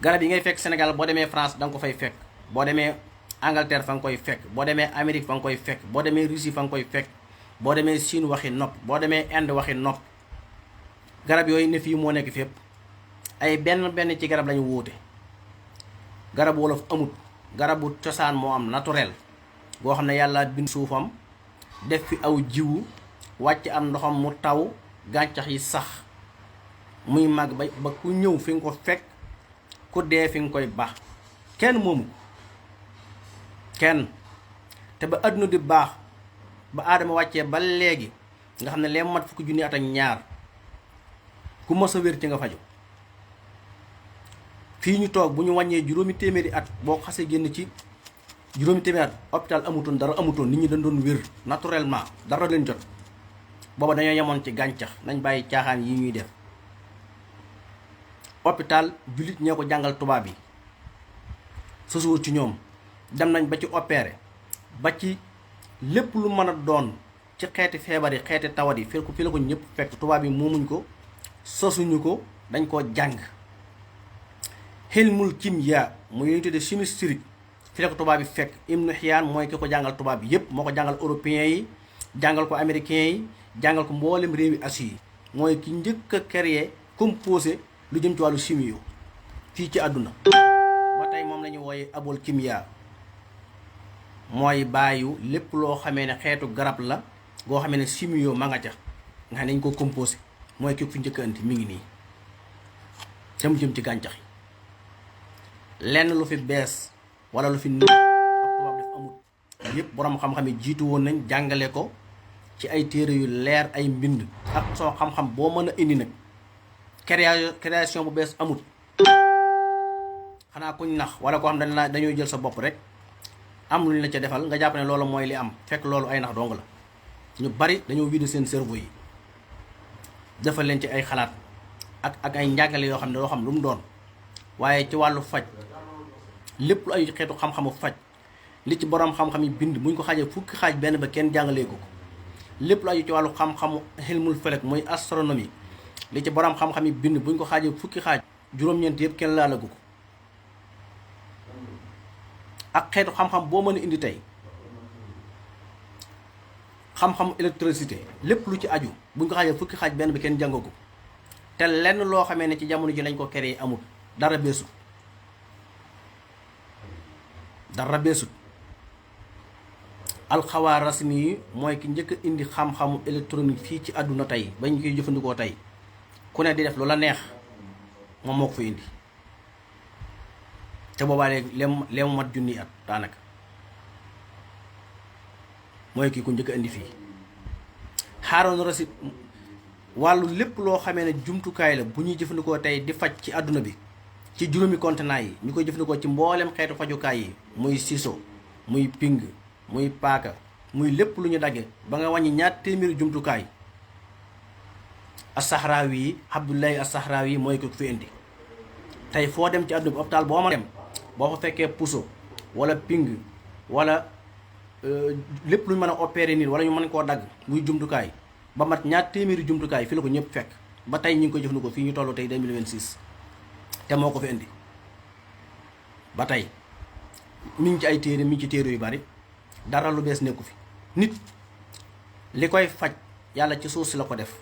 garab yi ngay fekk Sénégal boo demee France da nga ko fay fekk boo demee Angleterre fa nga koy fekk boo demee Amérique fa nga koy fekk boo demee Russie fa nga koy fekk boo demee Chine waxi nopp boo demee Inde waxi nopp garab yooyu ne fii moo nekk fépp ay benn ci garab lañu wuute garabu wolof amut garabu cosaan moo am naturel boo xam ne yàlla bind suufam def fi aw jiwu wàcc am ndoxam mu taw gàncax yi sax muy màgg ba ku ñëw fi nga ko fekk ku dee fi nga koy baax kenn moomu kenn te ba àdduna di baax ba aadama wàccee ba léegi nga xam ne lee mat fukki junni at ak ñaar ku mos a wér ci nga faju fii ñu toog bu ñu wàññee juróomi téeméeri at boo xasee génn ci juróomi téeméeri at hôpital amutoon dara amutoon nit ñi dañ doon wér naturellement dara leen jot booba dañoo yemoon ci gàncax nañ bàyyi caaxaan yi ñuy def hôpital jullit ñee ko jàngal tubaab yi sosuwut ci ñoom dem nañ ba ci opéré ba ci lépp lu mën a doon ci xeeti feebar yi xeeti tawat yi fi la ko ñëpp fekk tubaab yi moomuñ ko sosuñu ko dañ koo jàng xilmul kimya muy ñu tuddee chimie physique fi la ko tubaab yi fekk Ibn Xiyaan mooy ki ko jàngal tubaab yi yépp moo ko jàngal européens yi jàngal ko américains yi jàngal ko mboolem réewi Asie yi mooy ki njëkk a créer composé lu jëm ci wàllu chimie yu fii ci àdduna ba tey moom la ñu wooye abol kimya mooy bàyyu lépp loo xamee ne xeetu garab la goo xamee ne chimie yu ma nga ca nga xam ne dañ ko composé mooy ki fi njëkk a andi mi ngi nii te mu jëm ci gàncax yi lenn lu fi bees wala lu fi ab tubaab def amut yëpp borom xam-xam yi jiitu woon nañ jàngale ko ci ay téere yu leer ay mbind ak soo xam-xam boo mën a indi nag création bu bees amut xanaa kuñ nax wala koo xam dañoo jël sa bopp rek am lu ñu la ca defal nga jàpp ne loolu mooy li am fekk loolu ay nax dong la ñu bari dañoo vider seen cerveau yi defal leen ci ay xalaat ak ay njàngale yoo xam ne doo xam lu mu doon waaye ci wàllu faj lépp lu ay xeetu xam-xamu faj li ci borom xam-xam yi bind buñ ko xaajee fukki xaaj benn ba kenn jàngalee ko lépp lu aju ci wàllu xam-xamu xilmul felek mooy astronomie li ci borom xam-xam yi bind buñ ko xaajee fukki xaaj juróom-ñeent yëpp kenn laalagu ko ak xeetu xam-xam boo mën a indi tey xam-xamu électricité lépp lu ci aju buñ ko xaajee fukki xaaj benn bi kenn jàngagu ko te lenn loo xamee ne ci jamono ji lañ ko créé amul dara beesut dara beesut alxawaarasmi yi mooy ki njëkk a indi xam-xamu électronique fii ci àdduna tey ba ñu koy jëfandikoo tey ku ne di def lu la neex moom moo ko fa indi te boobaa leemu mat junni at daanaka mooy kii ku njëkk a indi fii Haroun Rashid wàllu lépp loo xamee ne jumtukaay la bu ñuy jëfandikoo tey di faj ci àdduna bi ci juróomi continent yi ñu koy jëfandikoo ci mboolem xeetu fajukaay yi muy ciseau muy ping muy paaka muy lépp lu ñu dagge ba nga wàññi ñaar téeméeri jumtukaay as-Sahraawi yi Abdullahi as-Sahraawi yi mooy ko fi indi tey foo dem ci àdduna bi hôpital boo ma dem boo fa fekkee puso wala ping wala lépp lu ñu mën a opérer nit wala ñu mën koo dagg muy jumtukaay ba mat ñaar téeméeri jumtukaay fi la ko ñëpp fekk ba tey ñu ngi koy jëfandikoo fii ñu tollu tey 2026 te moo ko fi indi ba tey mi ngi ci ay téere mi ngi ci téere yu bari dara lu bees nekku fi nit li koy faj yàlla ci suuf si la ko def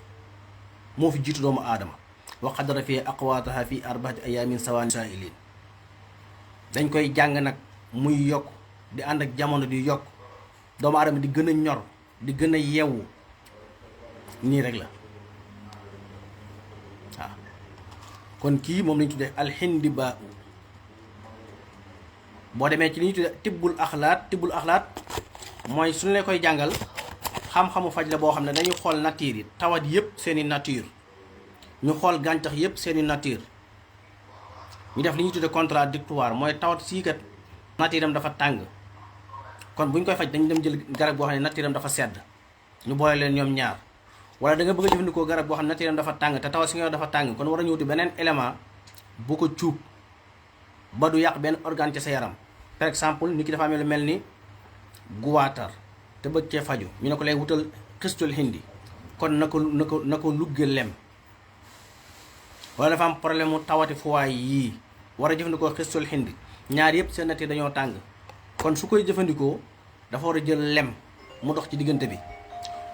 moo fi jiitu doomu aadama wa qadara fi aqwaataha fi arba'ati ayaamin sawaan saa'iliin dañ koy jàng nag muy yokk di ànd ak jamono di yokk doomu aadama di gën a ñor di gën a yeewu nii rek la waaw kon kii moom lañu tuddee alxindibaa boo demee ci li ñuy tuddee tibbul axlaat mooy suñu la koy jàngal xam-xamu faj la boo xam ne dañuy xool nature yi tawat yëpp seeni nature ñu xool gàncax yëpp seeni nature ñu def li ñuy tuddee contradictoire mooy tawat sii kat nature am dafa tàng kon bu ñu koy faj dañu dem jël garab boo xam ne nature am dafa sedd ñu boole leen ñoom ñaar. wala da nga bëgg a jëfandikoo garab boo xam ne nature am dafa tàng te taw si nga dafa tàng kon war a ñëwti beneen élément bu ko cuub ba du yàq benn organe ci sa yaram. par exemple nit ki dafa amee lu mel ni guwaatar te bëgg cee faju ñu ne ko lay wutal xistul hindi kon na ko lugge lem. wala dafa am problème mu tawati fuwaay yii war a jëfandikoo xistul hindi ñaar yëpp seen nature dañoo tàng kon su koy jëfandikoo dafa war a jël lem mu dox ci diggante bi.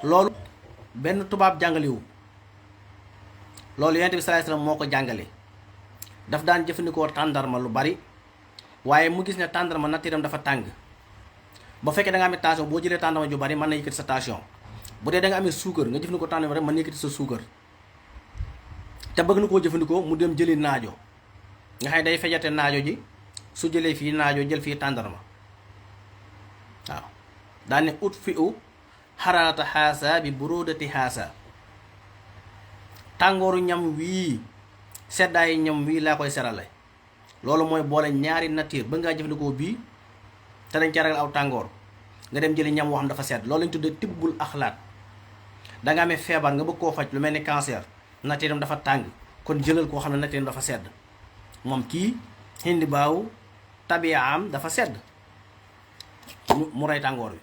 loolu benn tubaab jàngalewu loolu yonent bi sallallahu alayhi wasallam moo ko jàngale. daf daan jëfandikoo tàndarma lu bari waaye mu gis ne tàndarma natiiram dafa tàng ba fekkee da nga amee tension boo jëlee tàndarma ju bari mën na yëkkati sa tension bu dee da nga amee suukar nga jëfandikoo tàndarma rek mën na yëkkati sa suukar. te bëgg na koo jëfandikoo mu dem jëli naajo nga xam ne day fejate naajo ji su jëlee fii naajo jël fii tàndarma waaw daan ne ut fi u xaraata xaasa bi buróodati xaasa tàngooru ñam wii seddaayi ñam wii laa koy serale. loolu mooy boole ñaari nature ba ngaa jëfandikoo bii te dañ ca ragal aw tàngoor nga dem jëli ñam woo xam dafa sedd loolu lañ tuddee tibbul axlaat. da nga amee feebar nga bëgg koo faj lu mel ni cancer nature am dafa tàng kon jëlal koo xam ne nature am dafa sedd. moom kii hindi baaw tabiaam dafa sedd mu rey tàngoor wi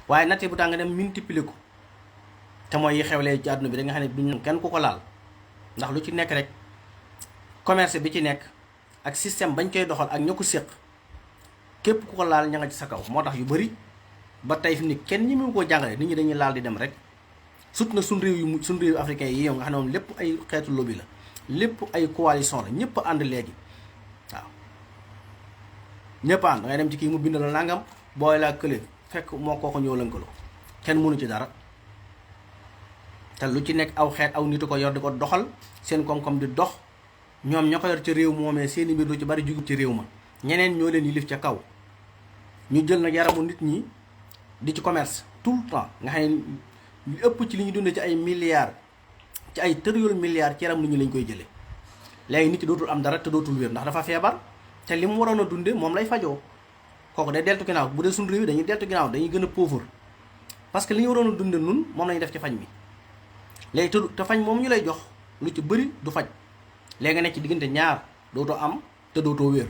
waaye nature bu tàng nga dem multiplier ko te mooy yi xewlee ci àdduna bi da nga xam ne duñ kenn ku ko laal ndax lu ci nekk rek commerce bi ci nekk ak système bañ koy doxal ak ña ko séq képp ku ko laal ña nga ci sa kaw. moo tax yu bari ba tey fi ni kenn ñi mu koo jàngale nit ñi dañuy laal di dem rek surtout na suñ réew africain yi yow nga xam ne moom lépp ay xeetu lobby la lépp ay coalition la ñëpp ànd léegi waaw ñëpp ànd da ngay dem ci kii mu bind la nangam booy laa kële fekk moo kooko ñëw lënkaloo kenn mënu ci dara. te lu ci nekk aw xeet aw nitu ko yor di ko doxal seen koom-koom di dox ñoom ña ko yor ci réew moomee seeni mbir lu ci bari jugu ci réew ma ñeneen ñoo leen yilif ca kaw ñu jël nag yaramu nit ñi di ci commerce tout le temps nga xam ne li ëpp ci li ñu dundee ci ay milliards ci ay trillions milliards ci yaram nit ñi lañ koy jëlee. léegi nit ki dootul am dara te dootul wér ndax dafa feebar te li mu waroon a dundee moom lay fajoo kooku day deltu ginnaaw. bu dee suñu réew yi dañuy deltu ginnaaw dañuy gën a pauvre parce que li ñu waroon a dundee nun moom lañu def ci faj mi. léegi te fañ moom ñu lay jox lu ci bëri du faj léegi nga nekk ci diggante ñaar dootoo am te dootoo wér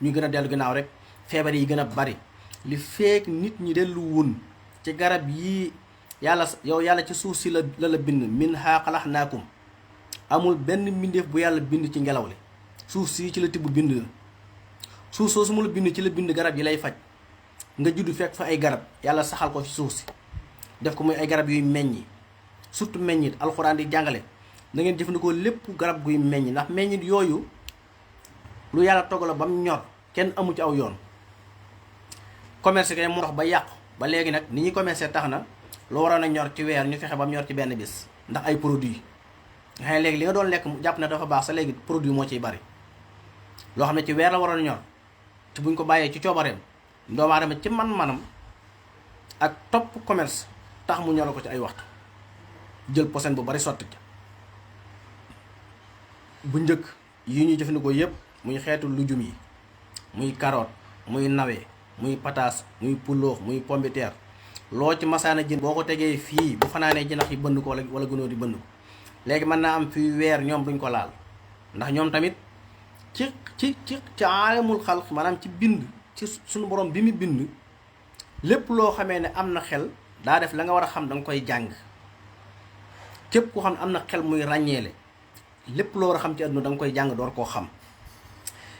ñu gën a dellu ginnaaw rek feebar yi gën a bari. li feek nit ñi dellu wun ci garab yii yàlla ci suuf si la bind minhaa xalaqnaakum amul benn mbindeef bu yàlla bind ci ngelaw li suuf si ci la tibb bind la suuf soo su mu la bind ci la bind garab yi lay faj nga judd fekk fa ay garab yàlla saxal ko ci suuf si def ko muy ay garab yuy meññi. surtout meññit alxuraan di jàngale da ngeen jëfandikoo lépp garab guy meññ ndax meññit yooyu lu yàlla togg la ba mu ñor kenn amu ci aw yoon. commerce kay moo tax ba yàqu ba léegi nag ni ñuy commerce tax na lu waroon a ñor ci weer ñu fexe ba mu ñor ci benn bis ndax ay produits nga xam ne léegi li nga doon lekk jàpp na dafa baax sa léegi produit moo ciy bari loo xam ne ci weer la waroon a ñor te buñ ko bàyyee ci coobareem doomu aadama ci man-manam ak topp commerce tax mu ñor ko ci ay waxtu. jël posen bu bari sotti bu njëkk yi ñuy jëfandikoo yépp muy xeetu lujum yi muy carotte muy nawe muy pataas muy puloox muy pombiteer loo ci masaana jën boo ko tegee fii bu fanaanee jinax yi bënn ko wala gunóor yi bënn ko léegi mën naa am fii weer ñoom duñ ko laal ndax ñoom tamit ci aalamul xalq maanaam ci bind ci suñu borom bi mu bind lépp loo xamee ne am na xel daa def la nga war a xam da nga koy jàng. képp ku xam ne am na xel muy ràññeele lépp loo war a xam ci àdduna da nga koy jàng door koo xam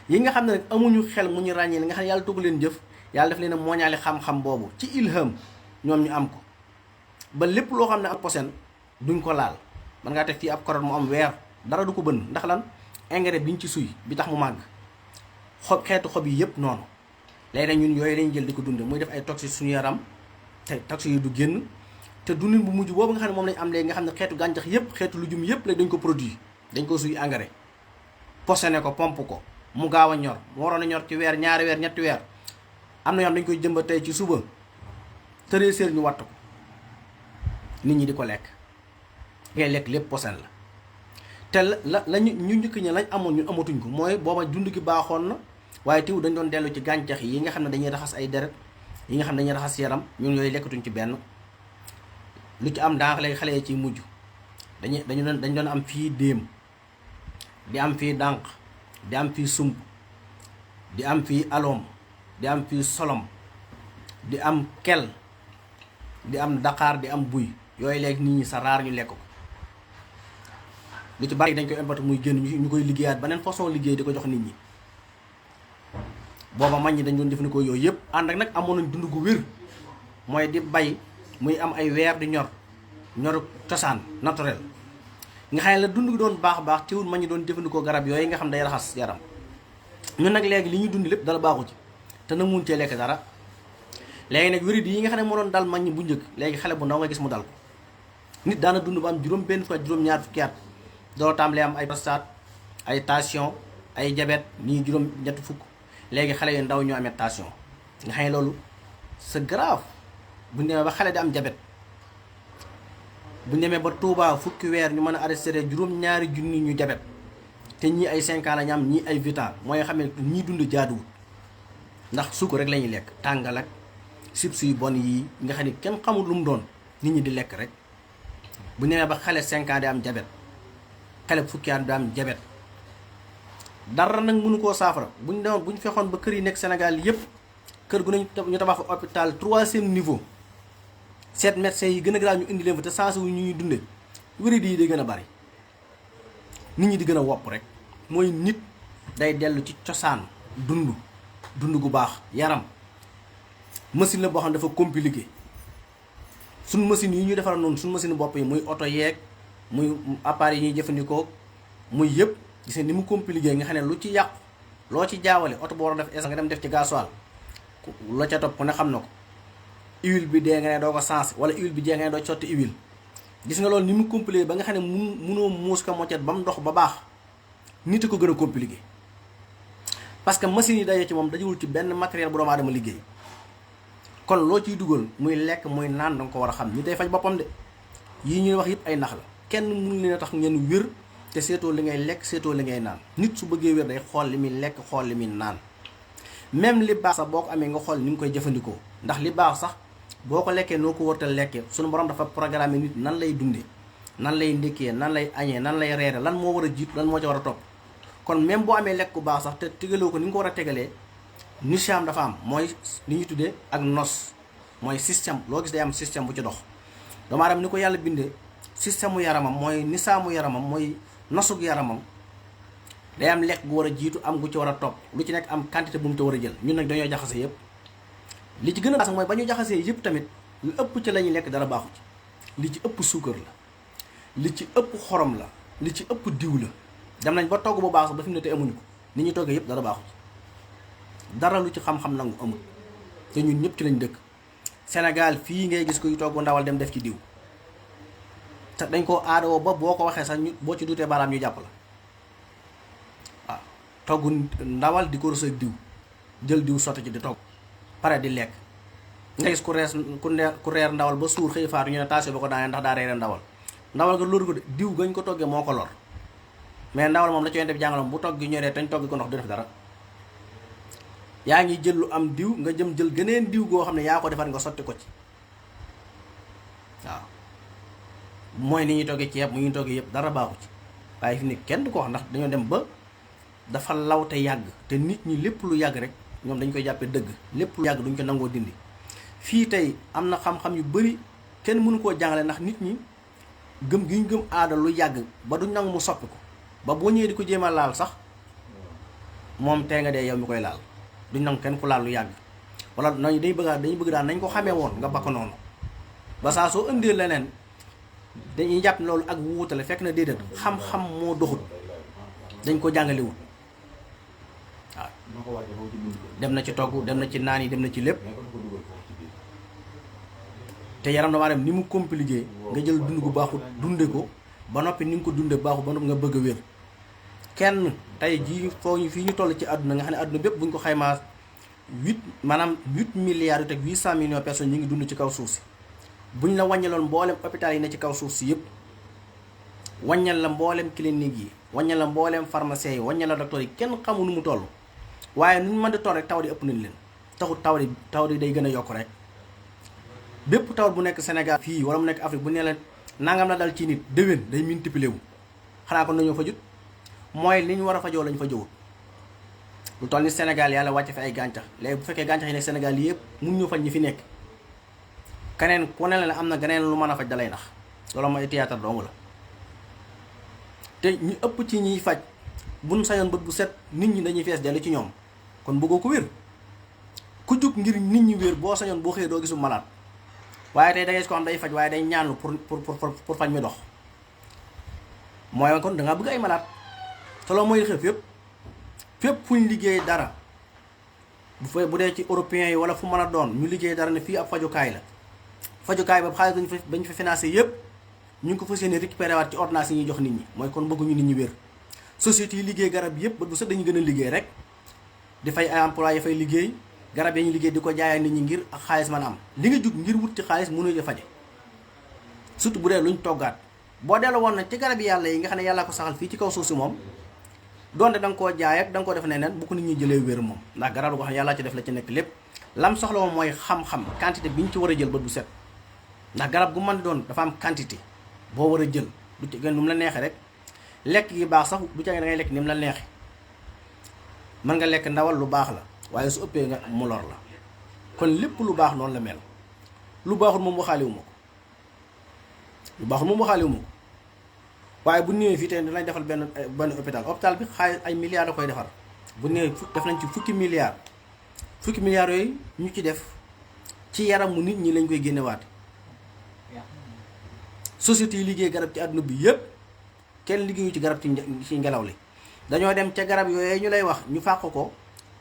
yi nga xam ne nag amuñu xel mu ñu ràññeele nga xam ne yàlla tugg leen jëf yàlla daf leen a mooñaale xam-xam boobu ci ilham ñoom ñu am ko ba lépp loo xam ne am posen duñ ko laal. man ngaa teg fii ab carotte mu am weer dara du ko bënn ndax lan engrais biñ ci suy bi tax mu màgg xeetu xob yi yëpp noonu. léegi nag ñun yooyu lañu jël di ko dunde muy def ay toxiques suñu yaram te toxiques yi du génn. te dundin bu mujj boobu nga xam ne moom lañ am léegi nga xam ne xeetu gàncax yépp xeetu lujum yépp léegi dañ ko produit dañ ko suy engrais posone ko pompe ko mu gaaw a ñor mu waroon a ñor ci weer ñaari weer ñetti weer am na yoo xam dañ koy jëmba tey ci suba tëree séer ñu watt ko nit ñi di ko lekk ngay lekk lépp posen la te la ñu njëkk ña lañ amoon ñun amatuñ ko mooy booba dund gi baaxoon na waaye teew dañ doon dellu ci gàncax yi nga xam ne dañuy raxas ay deret yi nga xam ne dañuy raxas yaram ñun yooyu lekkatuñ ci benn. lu ci am daanaka léegi xale yi ciy mujj dañ doon am fii déem di am fii dànq di am fii sump di am fii aloom di am fii solom di am kel di am daqaar di am buy yooyu léegi nit ñi sa raar ñu lekk ko lu ci bari dañ koy importer muy génn ñu koy liggéeyaat beneen façon liggéey di ko jox nit ñi. booba mag ñi dañ doon jëfandikoo yooyu yëpp ànd ak nag amoon nañ dund gu wér mooy di bay muy am ay weer di ñoru cosaan naturel nga xam ne la dund gi doon baax teewul mag ñi doon jëfandikoo garab yooyu nga xam day raxas yaram. ñun nag léegi li ñuy dund lépp dala baaxu ci te nag mun cee lekk dara léegi nag wérid yi nga xam ne moo doon dal mag ñi bu njëkk léegi xale bu ndaw nga gis mu dal ko nit daana dund ba am juróom benn fukki at juróom-ñaar fukki at doo tàmbalee am ay prostate ay tension ay diabète nii juróom-ñetti fukk léegi xale yu ndaw ñoo amee tension nga xam ne loolu c'est grave bu ñu demee ba xale di am diabète bu ñu demee ba Touba fukki weer ñu mën a arrêté juróom-ñaari junni ñu diabète te ñii ay 5 ans la ñu am ñii ay 8 ans mooy xam ne ñii dund jaaduwul ndax suukar rek la ñuy lekk tàngal ak chips yu bon yi nga xam ne kenn xamul lu mu doon nit ñi di lekk rek bu ñu demee ba xale 5 ans di am diabète xale fukki at di am diabète dara nag mënu koo saafara bu ñu demoon bu ñu fexoon ba kër yi nekk Sénégal yépp kër gu ñu tabax fa hôpital 3e niveau seet médecins yi gën a grave ñu indi leen fa te sensé wu ñuy dunde wérid yi day gën a bari nit ñi di gën a wopp rek mooy nit day dellu ci cosaan dund gu baax yaram machine la boo xam ne dafa compliqué suñ machine yi ñuy defar noonu suñ machine bopp yi muy oto yeeg muy appareil yi ñuy jëfandikoo muy yëpp gis nga ni mu compliqué nga xam ne lu ci yàqu loo ci jaawale oto boo war a def essence nga dem def ci gasoil la ca topp ku ne xam na ko huile bi dee nga ne doo ko sens wala huile bi dee nga ne doo sotti huile gis nga loolu ni mu compliqué ba nga xam ne munoo muus ka moccet ba mu dox ba baax nit a ko gën a compliqué parce que machine yi daje ci moom dajewul ci benn matériel bu doomu aadama liggéey kon loo ciy dugal muy lekk muy naan danga ko war a xam ñi day faj boppam de yii ñuy wax yëpp ay nax la kenn mënu leen a tax ngeen wér te seetoo li ngay lekk seetoo li ngay naan nit su bëggee wér day xool li muy lekk xool li muy naan même li baax sax boo ko amee nga xool ni nga koy jëfandikoo ndax li baax sax boo ko lekkee noo ko wartal lekkee suñu borom dafa programme nit nan lay dundee nan lay ndékkee nan lay añee nan lay reere lan moo war a jiitu lan moo ca war a topp kon même boo amee lekk bu baax sax te tegaloo ko ni nga ko war a tegalee nisaam dafa am mooy li ñuy tuddee ak nos mooy système loo gis day am système bu ci dox doomu aadama ni ko yàlla bindee système mu yaramam mooy nisaamu yaramam mooy nosug yaramam day am lekk gu war a jiitu am gu ci war a topp lu ci nekk am quantité bu mu te war a jël ñun nag dañoo jaxase yëpp li ci gën a baax mooy ba ñu jaxasee yëpp tamit lu ëpp ci la ñuy lekk dara baaxu ci li ci ëpp suukar la li ci ëpp xorom la li ci ëpp diw la dem nañ ba togg bu baax sax ba fi mu ne te amuñu ko ni ñuy toggee yëpp dara baaxu ci dara lu ci xam-xam nangu amul te ñun ñëpp ci lañ dëkk Sénégal fii ngay gis kuy togg ndawal dem def ci diw te dañ koo aadoo ba boo ko waxee sax ñu boo ci duutee baaraam ñu jàpp la waaw togg ndawal di ko rës ak diw jël diw sotti ci di togg pare di lekk nga gis ku reer ndawal ba suur xëy faatu ñu ne taase ba ko daanee ndax daa reere ndawal ndawal nga loolu ko de diw gañ ko toggee moo ko lor mais ndawal moom la ci def jàngaloon bu togg ñoree tañ togg ko ndox du def dara yaa ngi jël lu am diw nga jël geneen diw goo xam ne yaa ko defar nga sotti ko ci waaw mooy ni ñuy toggee ceeb mu ñuy toggee yëpp dara baaxu ci waaye fi ne kenn du ko wax ndax dañoo dem ba dafa law te yàgg te nit ñi lépp lu yàgg rek ñoom dañ koy jàppee dëgg lépp lu yàgg duñ ko nangoo dindi fii tey am na xam-xam yu bari kenn mënu koo jàngale ndax nit ñi gëm gi ñu gëm aada lu yàgg ba duñ nangu mu soppi ko ba boo ñëwee di ko jéem a laal sax moom tey nga dee yow mi koy laal duñ nangu kenn ku laal lu yàgg wala nañu dañuy bëgg daal nañ ko xamee woon nga bakk noonu ba saa soo indee leneen dañuy jàpp loolu ak wuutale fekk na déedéet xam-xam moo doxut dañ ko jàngalewul waaw dem na ci togg dem na ci naan yi dem na ci lépp te yaram damaa dem ni mu compliqué nga jël dund gu baaxut dunde ko ba noppi ni nga ko dunde baaxut ba noppi nga bëgg a wér kenn tey jii fii ñu toll ci àdduna nga xam ne àdduna bépp bu ñu ko xaymaa 8 milliards yu teg 800 millions personnes ñi ngi dund ci kaw suuf si buñ la wàññaloon mboolem hôpital yi ne ci kaw suuf si yëpp wàññal la mboolem clinique yi wàññal la mboolem pharmacien yi wàññal la docteur yi kenn xamu nu mu toll waaye nu ñu mën di toll rek taw di ëpp nañ leen taxut tawat yi day gën a yokk rek. bépp tawat bu nekk Sénégal fii wala mu nekk Afrique bu ne la nangam la dal ci nit déwén day multiplier wu xanaa kon dañoo fajut mooy li ñu war a fajoo lañ fajowut. lu toll ni Sénégal yàlla wàcce fi ay gàncax léegi bu fekkee gàncax yi nekk Sénégal yëpp mun ñu faj ñi fi nekk keneen ku ne la am na geneen lu mën a faj dalay nax loolu mooy théâtre dong la. te ñu ëpp ci ñiy faj buñ sañoon bët bu set nit ñi dañuy fees dellu ci ñoom kon bëggoo ko wér ku jug ngir nit ñi wér boo sañoon boo xëyee doo gisul malaat waaye tey da ngay gis ko xam day faj waaye day ñaanlu pour faj mi dox mooy kon da ngaa bëgg ay malaat te loolu mooy xew fépp fu ñu liggéey dara bu dee ci européens yi wala fu mën a doon ñu liggéey dara ne fii ab fajukaay la fajukaay ba xaalis bañ fa financé yëpp ñu ngi ko fas yéene récupéré waat ci ordonnance yi ñuy jox nit ñi mooy kon bëgguñu nit ñi wér. société yi liggéey garab yëpp ba bu set dañu gën a liggéey rek di fay ay employé yi fay liggéey garab yi ñu liggéey di ko jaayee nit ñi ngir ak xaalis mën a am li nga jug ngir wut ci xaalis mënuñu la faje surtout bu dee luñ toggaat boo delloo woon nag ci garab yàlla yi nga xam ne yàlla ko saxal fii ci kaw suuf si moom donte da nga koo jaay ak da nga koo def neneen bu ko nit ñi jëlee wér moom ndax garab goo xam ne yàlla ci def la ci nekk lépp lam soxla moom mooy xam-xam quantité bi ñu ci war a jël ba du set ndax garab gu mën doon dafa am quantité boo war a jël du ci gën nu mu la neexee rek lekk gi baax sax du ci da ngay lekk ni mu la neexee mën nga lekk ndawal lu baax la waaye su ëppee nga mu lor la kon lépp lu baax noonu la mel lu baaxul moom waxaaliwu ma ko lu baaxul moom waxaaliwu ma ko waaye bu ñëwee fii tey dinañ defal benn hôpital bi xaalis ay milliards la koy defar bu ñëwee def nañ ci fukki milliards yooyu ñu ci def ci yaramu nit ñi lañ koy génnewaat société yi liggéey garab ci àdduna bi yépp kenn liggéeyu ci garab ci ngelaw li dañoo dem ca garab yooyu ñu lay wax ñu fàq ko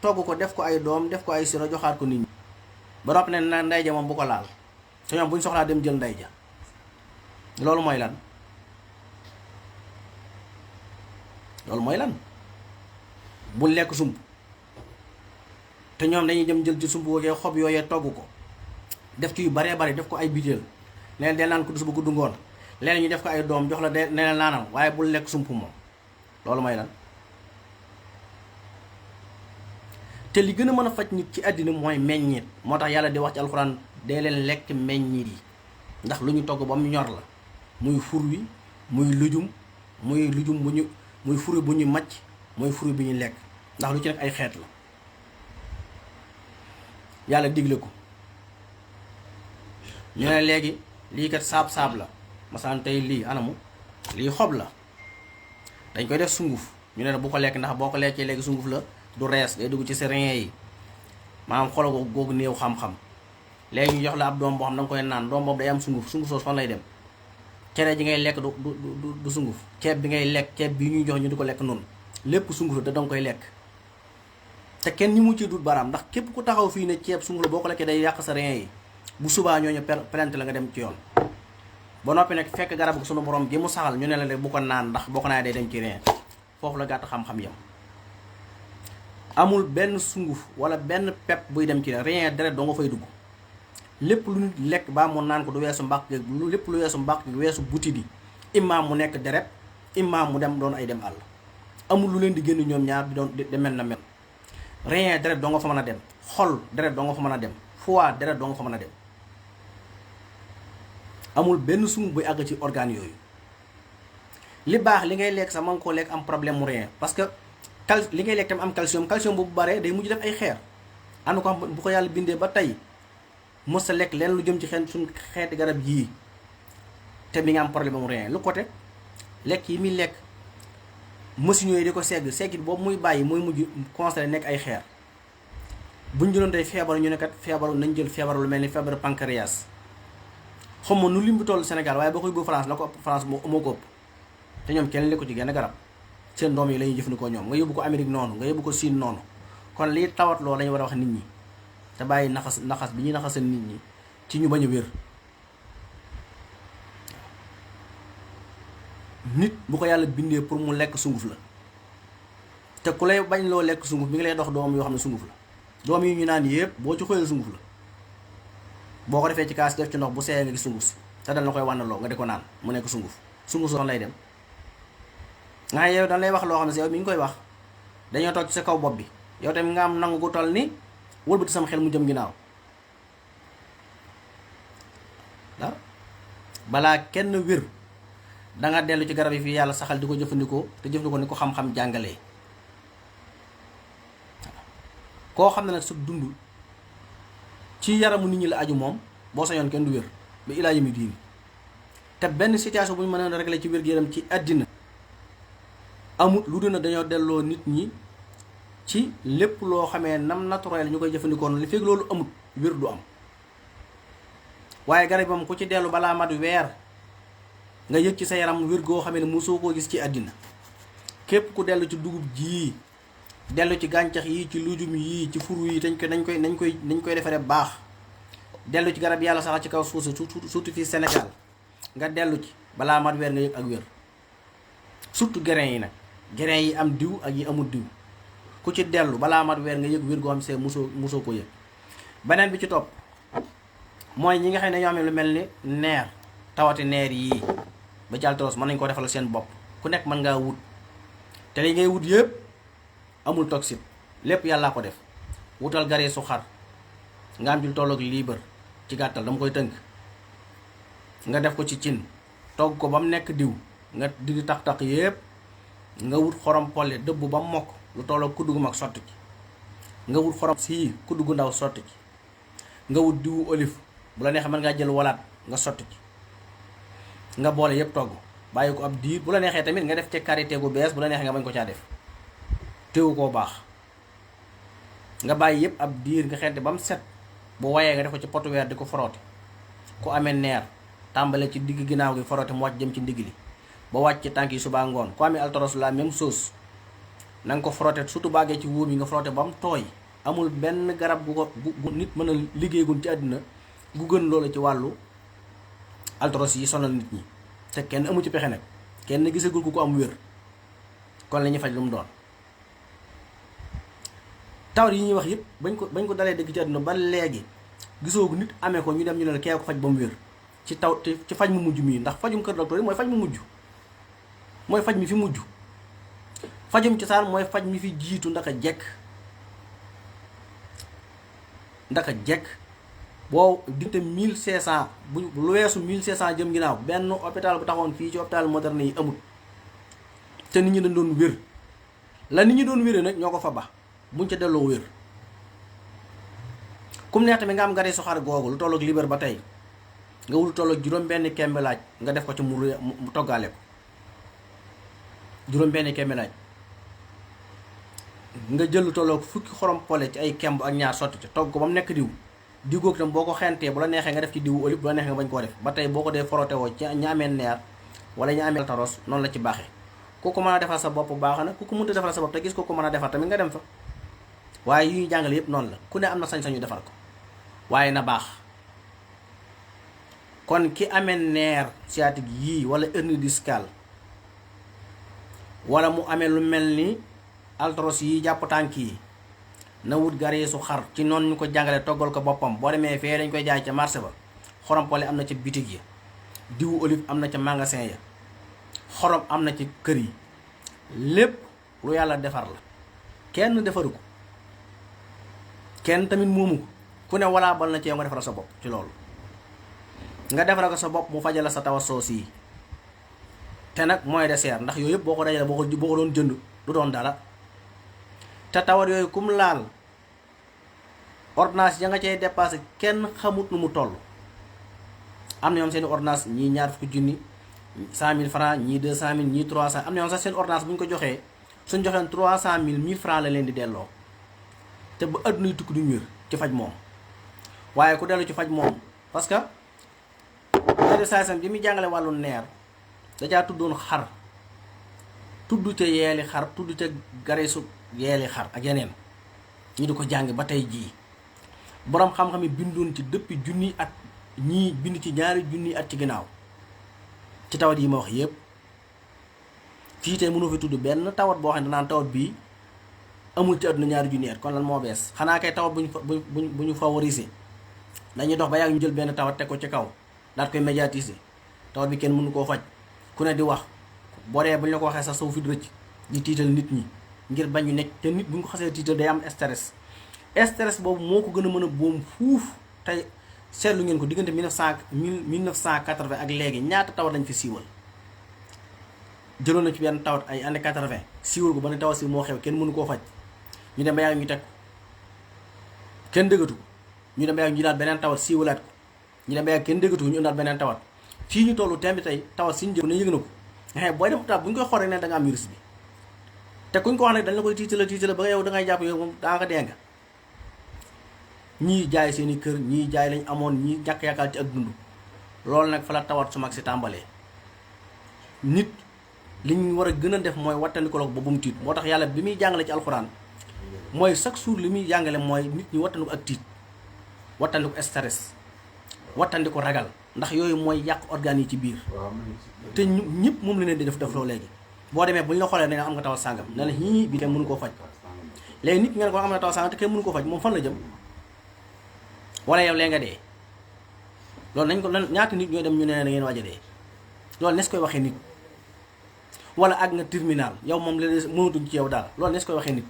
togg ko def ko ay doom def ko ay siro joxaat ko nit ñi ba noppi ne na ndey ja moom bu ko laal te ñoom bu ñu soxlaa dem jël ndey ja loolu mooy lan bul lekk sump te ñoom dañuy dem jël ci sump woogee xob yooyee togg ko def ci yu baree bari def ko ay butéel neen del naan ko du suba ko du ngoon leen ñu def ko ay doom jox la de neneen naanam waaye bul lekk sump moom loolu mooy lan te li gën a mën a faj nit ci àddina mooy meññit moo tax yàlla di wax ci alxuraan dee leen lekk meññit yi ndax lu ñu togg ba mu ñor la muy fur wi muy lujum muy furu bu ñu macc muy furu bi ñu lekk ndax lu ci nekk ay xeet la yàlla digle ko ñu ne léegi lii kat saab-saab la masaan tey lii anamu lii xob la dañ koy def sunguf ñu ne bu ko lekk ndax boo ko lekkee léegi sunguf la du rees day dugg ci sa rein yi maanaam xolo googu néew xam-xam léegi ñu jox la ab doom boo xam da nga koy naan doom boobu day am sunguf soos fan lay dem cere ji ngay lekk du sunguf ceeb bi ngay lekk ceeb bi ñuy jox ñu di ko lekk noonu lépp sunguf la da danga koy lekk te kenn ñi mu ci dut baaraam ndax képp ku taxaw fii ne ceeb sunguf la boo ko lekkee day yàq sa rein yi bu subaa ñooñu plainte la nga dem ci yoon ba noppi nag fekk garab sunu borom gi mu saxal ñu ne la rek bu ko naan ndax boo ko naanee day dem ci rein foofu la gàtt xam-xam yam amul benn sunguf wala benn pepp buy dem ci rein deret doo nga fay dugg lépp lu nit lekk baa mu naan ko du weesu mbàq gi lépp lu weesu mbàq gi weesu buti di imma mu nekk deret imma mu dem doon ay dem àll amul lu leen di génn ñoom ñaar di doon di mel na mel rein deret doo nga fa mën a dem xol deret doo nga fa mën a dem foie deret doo nga fa mën a dem amul benn sunguf buy àgg ci organes yooyu li baax li ngay lekk sax mën nga koo lekk am problème mu rein parce que li ngay lekk tam am calcium bu baree day mujj def ay xeer ànd ko bu ko yàlla bindee ba tey mos sa lekk leen lu jëm ci suñ xeeti garab yii te mi nga am problème mu rein lu ko teg lekk yi muy lekk machines yooyu di ko segg boobu muy bàyyi mooy mujj constaté nekk ay xeer buñ jëloon tey feebaru ñu ne kat feebaru nañ jël feebaru lu mel ni feebaru pancréas xam ma nu lim bi toll Sénégal waaye boo koy bu France la ko ëpp France moo ko ëpp te ñoom kenn lekku ci genn garab seen doom yi la ñuy jëfandikoo ñoom nga yóbbu ko Amérique noonu nga yóbbu ko Chine noonu kon lii tawat loolu la ñu war a wax nit ñi te bàyyi naxas bi ñuy naxasal nit ñi ci ñu bañ a wér nit bu ko yàlla bindee pour mu lekk sunguf la te ku lay bañ loo lekk sunguf bi nga lay dox doom yoo xam ne sunguf la doom yi ñu naan yëpp boo ci xoolee sunguf la boo ko defee ci kaas def ci ndox bu seeyee nga gis sunguf si te dal na koy wànnaloo nga di ko naan mu nekk sunguf soon lay dem nga yow dañ lay wax loo xam ne si yow mi ngi koy wax dañoo toog ci sa kaw bopp bi yow tamit nga am nangu gu toll ni wëlbati sama xel mu jëm ginnaaw dara balaa kenn wér da nga dellu ci garab yi fii yàlla saxal di ko jëfandikoo te jëfandikoo ni ko xam-xam jàngalee. koo xam ne nag sa dund ci yaramu nit ñi la aju moom boo sañoon kenn du wér ba ilaa yami diini te benn situation bu ñu mën a régler ci wér-gu-yaram ci àddina amut lu dul na dañoo delloo nit ñi ci lépp loo xamee nam naturel ñu koy jëfandikoo li fekk loolu amut wér du am. waaye garab moom ku ci dellu balaa mat weer nga yëg ci sa yaram wér goo xamee ne mosoo koo gis ci àddina. képp ku dellu ci dugub jii dellu ci gàncax yi ci lujum yii ci furu yi nañ koy defaree baax dellu ci garab yàlla saxal ci kaw suuf surtout fii Sénégal nga dellu ci balaa mat weer nga yëg ak wér. surtout grain yi nag grain yi am diw ak yi amul diw ku ci dellu balaa mat weer nga yëg wér goo xam see mosoo ko yëg. beneen bi ci topp mooy ñi nga xam ne ñoo am lu mel ni neer tawati neer yii ba ci altros mën nañ koo defal seen bopp ku nekk mën ngaa wut te li ngay wut yëpp amul toxique lépp yàllaa ko def. wutal garee su xar nga am ci lu tolloog liibar ci gàttal dama koy tënk nga def ko ci cin togg ko ba mu nekk diw nga di tax yëpp nga wut xorom polle dëbb ba mu mokk lu tolloog kuddu gu mag sotti ci nga wut xorom sii kuddu gu ndaw sotti ci nga wut diwu olive bu la neexee mën ngaa jël walaat nga sotti ci nga boole yëpp togg bàyyi ko ab diir bu la neexee tamit nga def ci karité gu bees bu la neexee nga bañ ko caa def teewu koo baax nga bàyyi yëpp ab diir nga xente ba mu set bu wayee nga def ko ci potu weer di ko foroote ku amee neer tàmbale ci digg ginnaaw gi foroote mu wàcc jëm ci ndigg li ba wàcc ci tànk yi subaa ngoon ku amee altoros la même chose na nga ko foroote surtout bàggee ci wóom yi nga foroote ba mu tooy. amul benn garab gu nit mën a liggéeygun ci àddina gu gën loola ci wàllu altoros yi sonal nit ñi te kenn amu ci pexe nag kenn gisagul ku ko am wér kon la ñuy faj lu mu doon. tawat yi ñuy wax yëpp bañ ko dalee dégg ci àdduna ba léegi gisoo nit amee ko ñu dem ñu ne la kee ko faj ba mu wér ci ci faj mu mujj mii ndax fajum kër docteur yi mooy faj mu mujj mooy faj mi fi mujj. fajum cosaan mooy faj mi fi jiitu ndaka jekk boo dinte 1500 bu lu weesu 1500 jëm ginnaaw benn hôpital bu taxoon fii ci hôpital moderne yi amul te nit ñi dañ doon wér la nit ñi doon wéree nag ñoo ko fa ba buñ ca delloo wér. kum neex tamit nga am garee soxaar googu lu tolloog liber ba tey nga wul tolloog juróom-benn kembe laaj nga def ko ci mu toggaale ko juróom-benn kembe laaj nga jël lu tolloog fukki xorom pole ci ay kemb ak ñaar sotti ci togg ko ba mu nekk diw googu tam boo ko xentee bu la neexee nga def ci diwu olive bu la neexee nga bañ koo def ba tey boo ko dee forote woo ci ña amee neer wala ña amee taros noonu la ci baaxee ku ko mën a defal sa bopp baax na ku ko mënta defal sa bopp te gis ko mën a defar tamit nga dem fa waaye yu ñuy jàngale yépp noonu la ku ne am na sañ-sañu defar ko waaye na baax. kon ki amee nerf sciatique yii wala hernie discale wala mu amee lu mel ni arthrose yi jàpp tànk yi na wut garee su xar ci noonu ñu ko jàngale toggal ko boppam boo demee fee dañ koy jaay ca marché ba xorompole am na ca bitig ya diwu olive am na ca magasin ya xorom am na ci kër yi lépp lu yàlla defar la kenn defaru ko kenn tamit moomu ko ku ne walaa bal na ci yow nga defaral sa bopp ci loolu nga defaral ko sa bopp mu fajala sa tawa soos yi te nag mooy de seer ndax yooyu yëpp boo ko dajale boo ko doon jënd du doon dara te tawat yooyu kum laal ordonnance ya nga cay dépassé kenn xamut nu mu toll. am na ñoom seen ordonnance ñii ñaar fukki junni 100 000 francs ñii 200 000 ñii 300 am na ñoom sax seen ordonnance bu ñu ko joxee suñ joxeen 300 000 1000 francs la leen di delloo te ba adduna yu tukki duñu wér ci faj moom. waaye ku dellu ci faj moom parce que médecin bi muy jàngale wàllu neer dajaa tuddoon xar tudd ca yeeli xar tudd ca gareesu yeeli xar ak yeneen ñu di ko jàng ba tey jii boroom xam-xam yi bindoon ci depuis junni at ñii bind ci ñaari junni at ci ginnaaw ci tawat yi ma wax yépp fii tey mënoo fi tudd benn tawat boo xam ne danaan tawat bii amul ci àdduna ñaari junni at kon lan moo bees xanaa kay tawat bu ñu favoriser dañuy dox ba yàgg ñu jël benn tawat teg ko ci kaw daat koy médiatiser tawat bi kenn mënu koo faj ku ne di wax boo dee bu ñu la ko waxee sax saw fit rëcc di tiital nit ñi ngir bañ ñu nekk te nit bu ñu ko xasee tiital day am stress stress boobu moo ko gën a mën a boom fuuf. tey seetlu ngeen ko diggante 1980 ak léegi ñaata tawat lañ fi siiwal jëloon na ci benn tawat ay année 80 siiwal ko ba ne tawat si moo xew kenn mënu koo faj ñu dem ba yàgg ñu teg ko kenn dëggatu ko ñu dem ba yàgg ñu daal beneen tawat siiwalaat ko ñu dem ba yàgg kenn dëggatu ko ñu indaat beneen tawat fii ñu tollu tembi tey tawat si ñu jël ne yëg na ko nga xam booy dem hôpital bu ñu koy xool rek ne da nga am virus bi te kuñ ko wax ne dañ la koy tiitala ba yow da ngay jàpp yow moom daa nga dee nga ñii jaay seen i kër ñii jaay lañ amoon ñii ñàkk yaakaar ci ak dund loolu nag fa la tawat su mag si tàmbalee nit li ñu war a gën a def mooy wattandiku ba bu mu tiit moo tax yàlla bi muy jàngale ci alxuraan mooy chaque jour li muy jàngale mooy nit ñi wattandiku ak tiit wattandiku stress wattandiku ragal ndax yooyu mooy yàq organes yi ci biir te ñëpp moom la leen di def loo léegi boo demee bu ñu la xoolee ne am nga tawat sàngam ne la ñii bi kenn mënu koo faj léegi nit ñi ngeen ko am na tawat sàngam te kenn mënu koo faj moom fan la jëm wala yow lee nga dee loolu nañ ko ñaata nit ñooy dem ñu ne da ngeen waaj a dee loolu nes koy waxee nit wala ak nga terminal yow moom léeg mënatuñ ci yow daal loolu nes koy waxee nit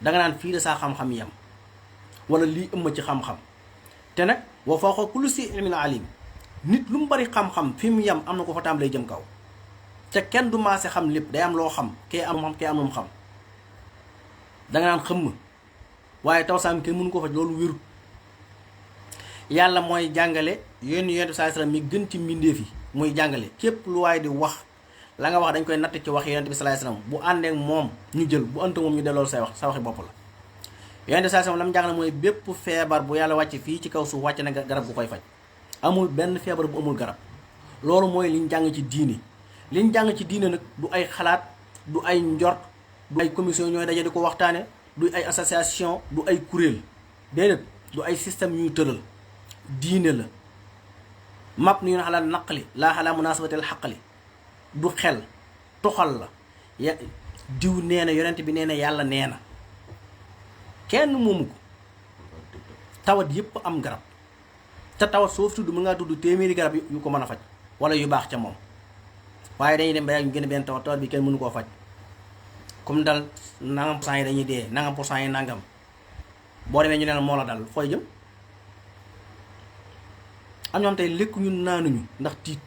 danga naan fii de saa xam-xam yam wala lii ëmma ci xam-xam te nag wa fawqa kulli zi ilmin alim nit lu mu bari xam-xam fi mu yam am na ko fa tàmbalee jëm kaw te kenn du maase xam lépp day am loo xam kee am xam kee am lu mu xam danga naan xëmm waaye taw saam kenn mënu ko faj loolu wéru yàlla mooy jàngale yonent sallallahu alayhi wasallam mi gën ci mbindeef yi muy jàngale képp lu waaye di wax la nga wax dañ koy natt ci wax yonent bi sallallahu alayhi wasallam bu àndeek moom ñu jël bu ënta moom ñu delloo say wax sa waxi bopp la yonent sallallahu alayhi wasallam la mu jàngale mooy bépp feebar bu yàlla wàcc fii ci kaw suuf wàcc na garab bu koy faj amul benn feebar bu amul garab loolu mooy liñ jàng ci diine liñ jàng ci diine nag du ay xalaat du ay njort du ay commission ñooy daje di ko waxtaane du ay association du ay kuréel déedéet du ay système ñuy tëral diine la map ni ñu xalaat naqli laa xalaa munaasabatil xaqli du xel toxal la ya diw nee na yonent bi nee na yàlla nee na kenn moomu ko tawat yépp am garab te tawat soo fi tudd mën ngaa tudd téeméeri garab yu ko mën a faj wala yu baax ca moom waaye dañuy dem ba yàgg ñu gën a benn tawat bi kenn mënu koo faj comme dal nangam % yi dañuy dee nangam % yi nangam boo demee ñu ne la moo la dal fooy jëm am ñoom tey lekk ñun naanuñu ndax tiit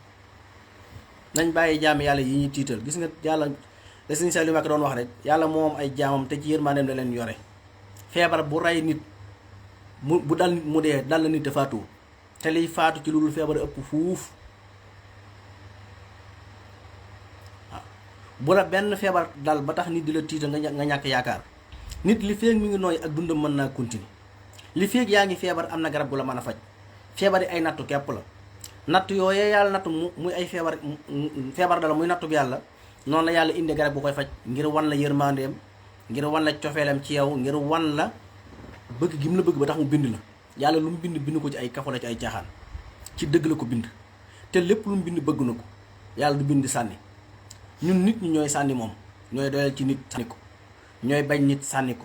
nañ bàyyi jaam yàlla yi ñuy tiital gis nga yàlla la Sëñ Saliou Mbacké doon wax rek yàlla moom ay jaamam te ci yërmandeem la leen yore feebar bu rey nit bu dal nit mu dee dal la nit te faatu te liy faatu ci loolu feebar ëpp fuuf waaw bu la benn feebar dal ba tax nit di la tiital nga ñàkk yaakaar nit li feeg mi ngi nooy ak dundam mën naa continuer li feeg yaa ngi feebar am na garab gu la mën a faj feebar yi ay nattu képp la natt yooyee yàlla nattu muy ay feebar dala muy nattu yàlla noonu la yàlla indi garab bu koy faj ngir wan la yërmandeem ngir wan la cofeelam ci yow ngir wan la bëgg gi mu la bëgg ba tax mu bind la yàlla lu mu bind ko ci ay kafo la ci ay caaxaan ci dëgg la ko bind te lépp lu mu bind bëgg na ko yàlla du bind sànni ñun nit ñi ñooy sànni moom ñooy doyal ci nit sànni ko ñooy bañ nit sànni ko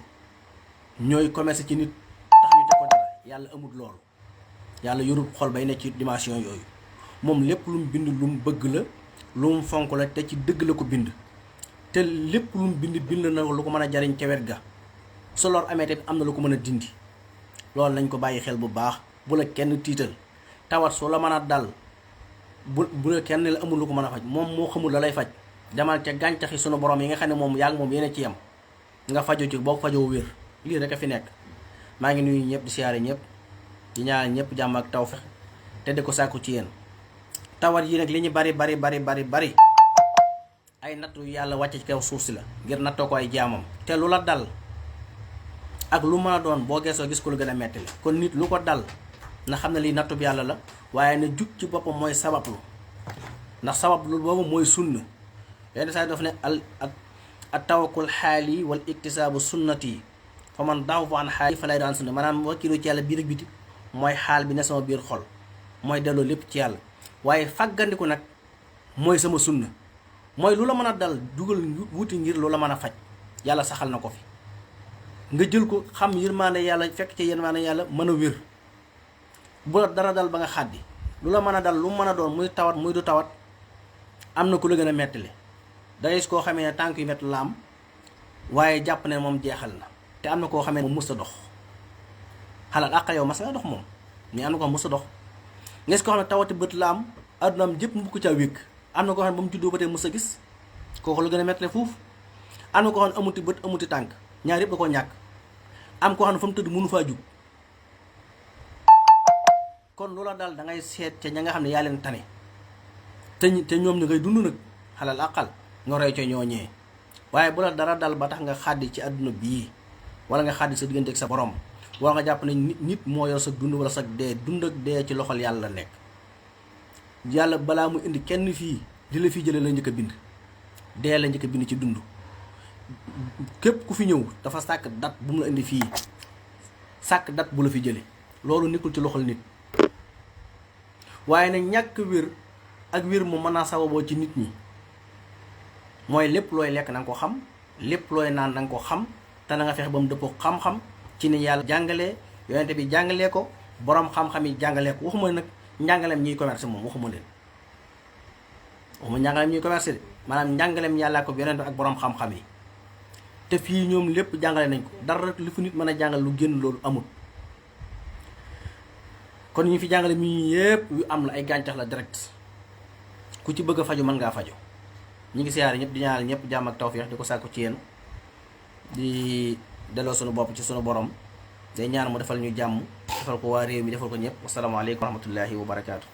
ñooy commerce ci nit tax ñu teg ko dara yàlla amul loolu yàlla yorul xol bay nekk ci dimension yooyu moom lépp lu mu bind lu mu bëgg la lu mu fonk la te ci dëgg la ko bind te lépp lu mu bind na lu ko mën a jariñ ca wet ga su lor amee tamit am na lu ko mën a dindi loolu nañ ko bàyyi xel bu baax bu la kenn tiital tawat soo la mën a dal bu la kenn la amul lu ko mën a faj moom moo xamul la lay faj demal ca gàncaxi sunu borom yi nga xam ne moom yaa ngi moom yéen ci yam nga fajoo ci boo ko fajoo wér lii rek a fi nekk maa ngi nuyu ñëpp di siyaare ñëpp di ñaanal ñëpp jàmm ak tawfeex te di ko sàkku ci yéen tawat yi nag li ñu bari ay nattu yàlla wàcce ci kaw suuf si la ngir nattoo ko ay jaamam te lu la dal ak lu mën a doon boo geesoo gis ko lu gën a metti la kon nit lu ko dal na xam ne lii nattu bi yàlla la waaye na jug ci boppam mooy sabablu ndax sabablu boobu mooy sunna yenn saa yi daf ne al tawakkul xaali wal iktisaabu sunnati fa man daaw an xaali fa lay daan sunna maanaam wakkilu ci yàlla biir ak biti mooy xaal bi ne sama biir xol mooy delloo lépp ci yàlla waaye fàggandiku nag mooy sama sunna mooy lu la mën a dal dugal wuti ngir lu la mën a faj yàlla saxal na ko fi nga jël ko xam yërmaande yàlla fekk ci yërmaande yàlla mën a wér bu la dara dal ba nga xàddi lu la mën a dal lu mën a doon muy tawat muy du tawat am na ku la gën a mettile dangay koo xamee ne tànk yu mett la am waaye jàpp ne moom jeexal na te am na koo xamee ne moom mës a dox xalal àq yow mas nga dox moom mais am na ko xam mos a dox nges ko xam ne tawati bët la am addunaam jëpp mu bukk caa wékk am na ko xam ne ba mu juddoo ba tey mos a gis kooku la gën a mettale fuuf am na ko xam ne amuti bët amuti tànk ñaar yëpp da koo ñàkk am koo xam ne fa mu tëdd mënu faa jug kon loola daal da ngay seet ca ña nga xam ne yaa leen tane te ñoom ñu ngay dund nag xalal àqal nga roy ca ñooñee waaye bu la dara dal ba tax nga xàddi ci àdduna bii wala nga xàddi sa diggante ak sa borom wala nga jàpp ne nit moo yor sa dund wala sa dee dund ak dee ci loxol yàlla la nekk yàlla balaa mu indi kenn fii di la fii jële la njëkk a bind dee la njëkk a bind ci dund képp ku fi ñëw dafa sàkk dat bu mu la indi fii sàkk dat bu la fi jële loolu nekkul ci loxol nit waaye nag ñàkk wér ak wér mu mën naa sababoo ci nit ñi mooy lépp looy lekk na nga ko xam lépp looy naan na nga ko xam te na nga fexe ba mu dëppoo xam-xam ci ni yàlla jàngalee yonente bi jàngalee ko borom xam-xam yi jàngalee ko waxuma nag njàngaleem ñuy commerce moom waxuma njàngaleem ñuy commerce de maanaam njàngaleem yàllaa ko yonente ak borom xam-xam yi te fii ñoom lépp jàngale nañ ko dara li fu nit mën a jàngal lu génn loolu amul kon ñu fi jàngale mi yépp yu am la ay gàncax la direct ku ci bëgg a faju mën ngaa faju ñu ngi siyaare ñëpp di ñaanal ñëpp jàmm ak tawfeex di ko sàkku ci yéen di delloo sunu bopp ci sunu borom day ñaan mu defal ñu jàmm defal ko waa réew mi defal ko ñëpp wasalaamaaleykum wa rahmatullahi wa barakaatu.